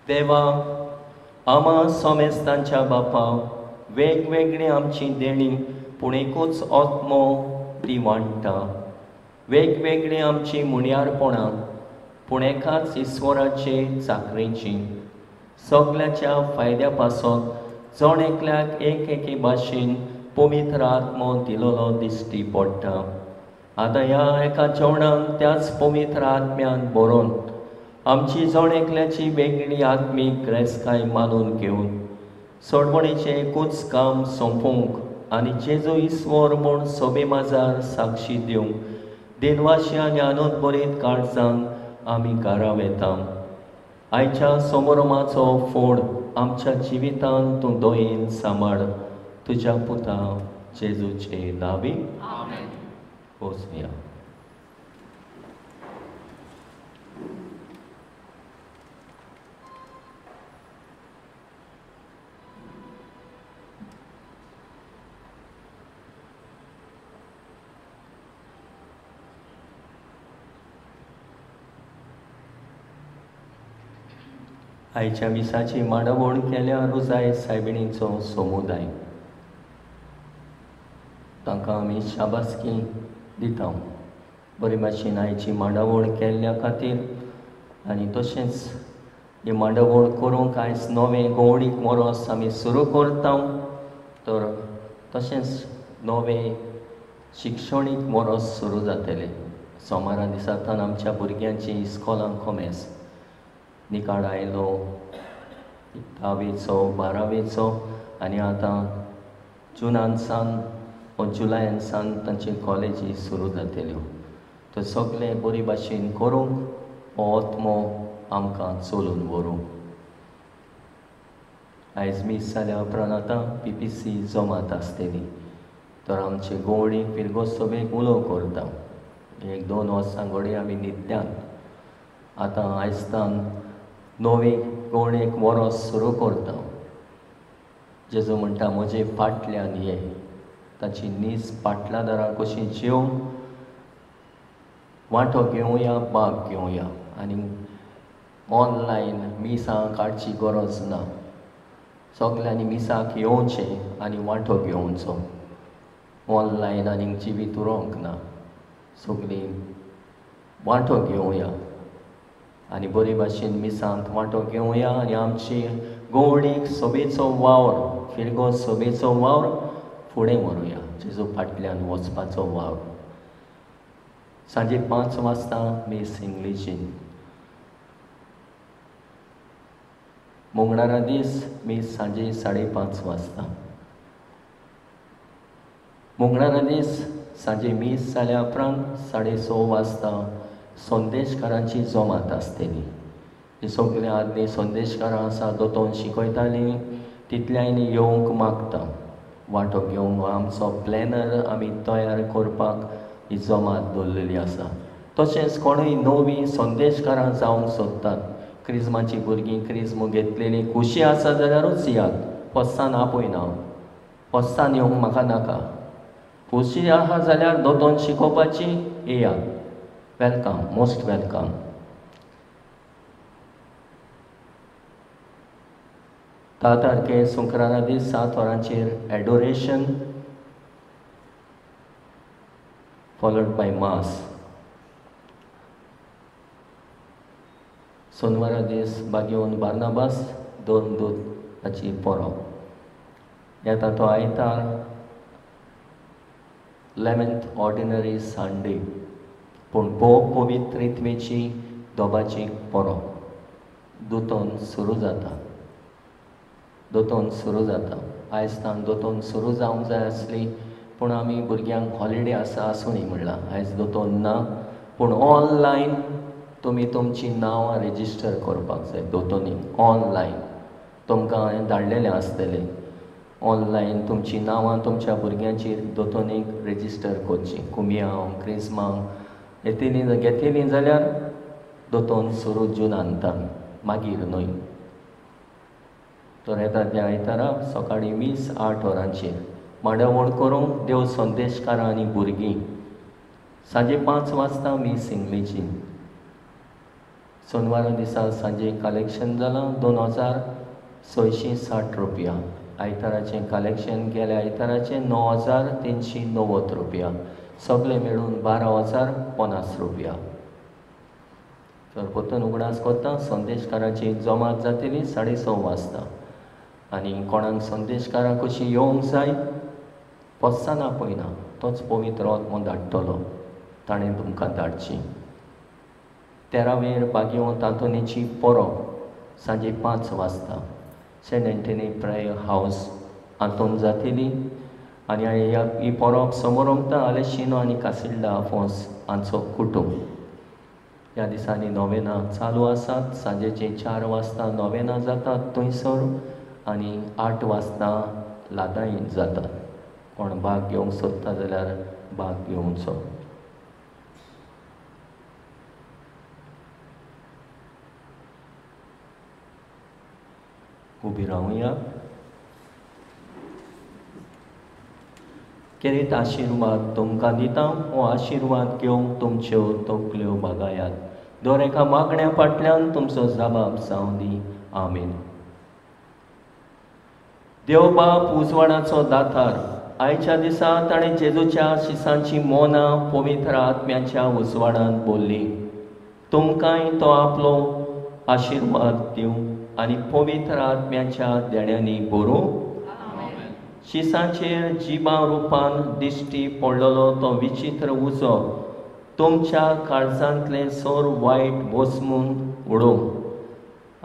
देवा, आमा सोमेस्तांच्या बापा, वेगवेगळी आमची देणी पूण एकूच आत्मो ती वांट्टा. वेगवेगळी आमची मुणयारपणां पूण एकाच ईश्वराचे चाकरेची. सगळ्याच्या फायद्या पासत जण एकल्याक एक एके भाशेन पवित्र आत्मो दिलोलो दिश्टी पडटा. आतां ह्या एका जेवणान त्याच पवित्र आत्म्यान बरोवन आमची जण एकल्याची वेगळी आत्मीक ग्रेसकाय मानून घेवन सोडवणेचें एकूच काम सोंपोवंक आनी जेजू ईश्वर म्हूण सोबे माजार साक्षी दिवंक दिनवाशी आनी आनंद बरीत काळजान आमी घरा वेता. आयच्या समारोमाचो फोड आमच्या जिवितान तूं दयेन सांबाळ. तुज्या पुता जेजूचे नांवी आमेन. वचुया. आयच्या मिसाची मांडावळ केल्या रोजाय सायबिणीचो समुदाय, तांकां आमी शाबासकी दिता बरे भाशेन आयची मांडावळ केल्ल्या खातीर. आनी तशेंच ही मांडावळ करूंक आयज नवें गोवणीक मोरोस आमी सुरू करता, तर तशेंच नवें शिक्षणीक मोरोस सुरू जातलें. सोमारा दिसांतल्यान आमच्या भुरग्यांची इस्कॉलांक कोमेस निकाळ आयलो 10वेचो 12वेचो आनी आतां जुनान सावन वा जुलयान सावन तांची कॉलेजी सुरू जातल्यो. तर सगळें बरे भाशेन करूंक हो आत्मो आमकां चलून व्हरूं. आयज मीस जाल्या उपरांत आतां PPC जमात आसतली. तर आमचे गोवणीक फिरगोज सभेक उलो करता. 1-2 वर्सां घडये आमी न्हिदल्यात. आतां आयजतान नवी गोवणेक वरोस सुरू करता. जेजू म्हणटा म्हजे फाटल्यान ये. ताची नीस पाटलादारां कशी जेवंक वांटो घेवया, भाग घेवया आनी ऑनलायन मिसां काडची गरज ना. सगल्यांनी मिसाक येवचें आनी वांटो घेवचो. ऑनलायन आनी जिवीत उरोंक ना. सगळीं वांटो घेवया आनी बरे भाशेन मिसांत वांटो घेवया आनी आमची गोवणीक सभेचो वावर, फिरगोज सभेचो वावर फुडें व्हरुया. जेजू फाटल्यान वचपाचो वावर. सांजे 5 वाजता मीस इंग्लिशीन. मंगळारा दीस मीस सांजे 5:30 वाजता. मंगळारा दीस सांजे मीस जाल्या उपरांत 6:30 वाजता संदेशकारांची जमात आसतली. ही सगळीं आदलीं संदेशकारां आसा, दोतोन शिकयतालीं, तितल्यांनी येवंक मागता वांटो घेवंक. आमचो प्लॅनर आमी तयार करपाक ही जमात दवरलेली आसा. तशेंच कोणूय नवीं संदेशकारां जावंक सोदतात, क्रिज्माची भुरगीं क्रिज्म घेतलेली खुशी आसा जाल्यारूच यात. पस्सान आपयना, पस्सान येवंक म्हाका नाका. खुशी आसा जाल्यार दोतोन शिकोवपाची येयात. Welcome, most welcome. 10 तारखे शुक्रारा दीस 7 वरांचेर एडोरेशन फॉलोड बाय मास. सोनवारा दीस बागेवन बार्नाबास दोन दूत हाची परब. येता तो आयतार 11th ordinary Sunday, पूण भोव पवित्रित्वेची दोबाची परब. दोतोन सुरू जाता, दोतोन सुरू जाता. आयज तान दोतोन सुरू जावंक जाय आसली, पूण आमी भुरग्यांक हॉलिडे आसा आसूं म्हणलां. आयज दोतोन ना, पूण ऑनलायन तुमी तुमचीं नांवां रेजिस्टर करपाक जाय. दोतोनी ऑनलायन तुमकां हांवें धाडलेलें आसतलें. ऑनलायन तुमचीं नांवां तुमच्या भुरग्यांचेर दोतोनीक रेजिस्टर करचीं. कुमियांव, क्रिस्मांव येतलीं घेतलीं जाल्यार दोतोन सुरू जुनांतान, मागीर न्हय. तर येता त्या आयतारा सकाळीं मीस 8 वरांचेर मांडावळ करूंक देव संदेशकारां आनी भुरगीं. सांजे 5 वाजता मीस इंग्लिशीन. सोनवारा दिसा सांजे कलेक्शन जालां 2660 रुपया. आयताराचें कलेक्शन गेल्या आयताराचें 9390 रुपया. सगळे मेळून 12050 रुपया. तर परतून उगडास करता, संदेशकाराची जमात जातली 6:30 वाजता. आनी कोणाक संदेशकारां कशी येवंक जाय पस्साना पळयना, तोच पवित्र आत्मो धाडटलो, ताणें तुमकां धाडची. 13 वेर बागेवंत आंतोनीची परब सांजे 5 वाजता सेंट एंटनी प्रेयर हावस आंतोन जातली. आनी ही परब समोरंगता आलेशिनो आनी कासिल्डा आफोंस हांचो कुटुंब. ह्या दिसांनी नोवेनां चालू आसात. सांजेचे 4 वाजता नोवेनां जातात थंयसर आनी 8 वाजता लादाईन जातात. कोण भाग घेवंक सोदता जाल्यार भाग घेवचो. उबी रावया. केरीत आशिर्वाद तुमकां दिता, हो आशिर्वाद घेवंक तुमच्यो तकल्यो बागायात. दर एका मागण्या फाटल्यान तुमचो जबाब जावं दी. आमेन. देव बाप उजवाडाचो दातार, आयच्या दिसा ताणें जेजूच्या शिसांची मोनां पवित्र आत्म्याच्या उजवाडान बोल्ली. तुमकांय तो आपलो आशिर्वाद दिवं आनी पवित्र आत्म्याच्या देण्यांनी भरूं. शिसांचेर जिबां रुपान दिश्टी पडलेलो तो विचित्र उजो तुमच्या काळजांतलें सोर वायट बसमून उडोवं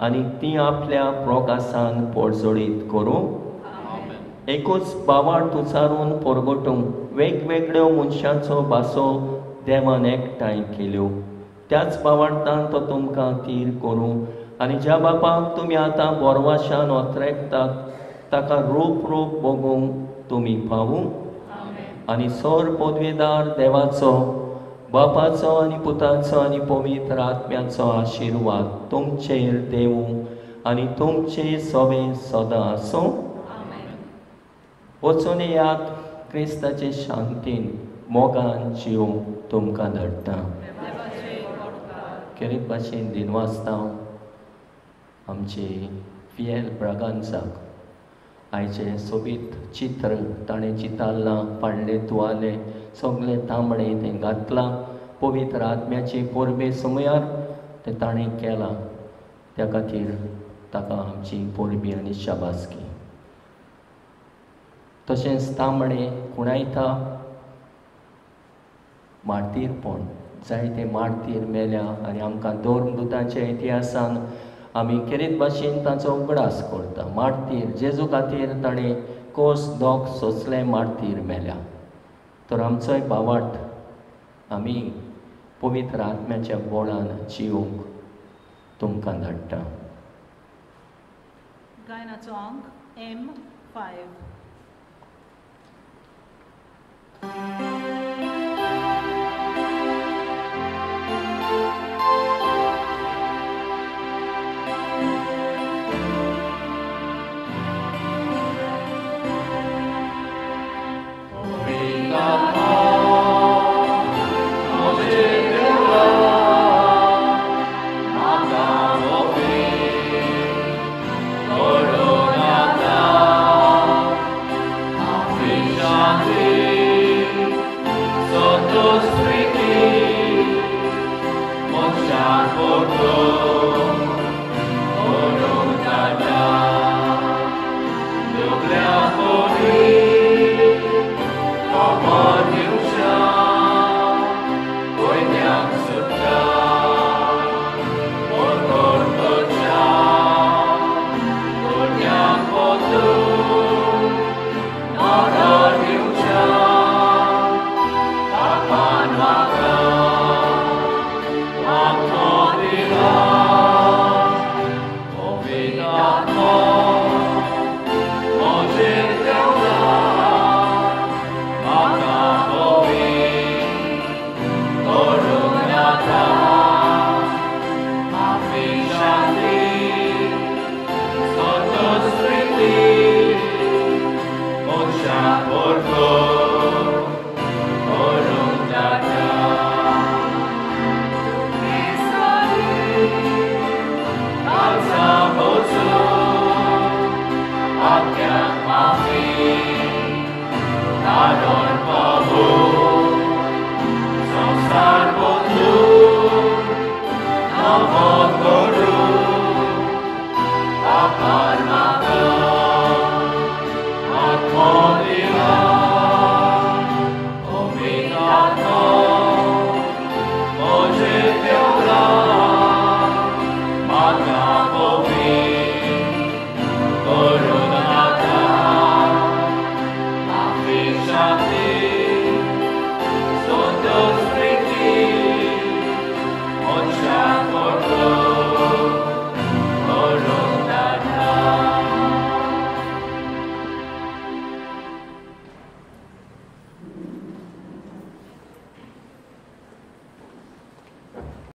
आनी ती आपल्या प्रकासान पोडजोडीत करूं. एकूच बावाट उचारून परगटूंक वेगवेगळ्यो मनशांचो भासो देवान एकठांय केल्यो. त्याच बावाटान तो तुमकां तीर करूं आनी ज्या बापाक तुमी आतां बोरवाशान ओतरेकतात ताका रूप रूप बगूंक तुमी पावूं. आनी सोर पदवीदार देवाचो, बापाचो आनी पुताचो आनी पवित्र आत्म्याचो आशिर्वाद तुमचेर देवूं आनी तुमचे सोबे सदां आसूं. वचून येयात, क्रिस्ताचे शांतीन मोगान जिवूंक तुमकां धाडटा. खेरीत भाशेन दिनवासता आमचे फिएल ब्रागांसाक. आयचें सोबीत चित्र ताणें चितारलां, पाडले तुवाले सगळे तांबडे तें घातलां. पवित्र आत्म्याचे परबे समयार तें ताणें केलां. त्या खातीर ताका आमची परबी आनी शाबासकी. तशेंच तांबडे खुणायता मार्तीरपण, जायते मार्तीर मेल्या आनी आमकां धर्मदुतांच्या इतिहासान आमी खेरीत भाशेन ताचो उगडास करता. मार्तीर जेजू खातीर ताणें कोस दोक सोंसले, मार्तीर मेल्या. तर आमचोय भावार्थ आमी पवित्र आत्म्याच्या बोळान जिवंक तुमकां धाडटा. गायनाचो अंक M5. So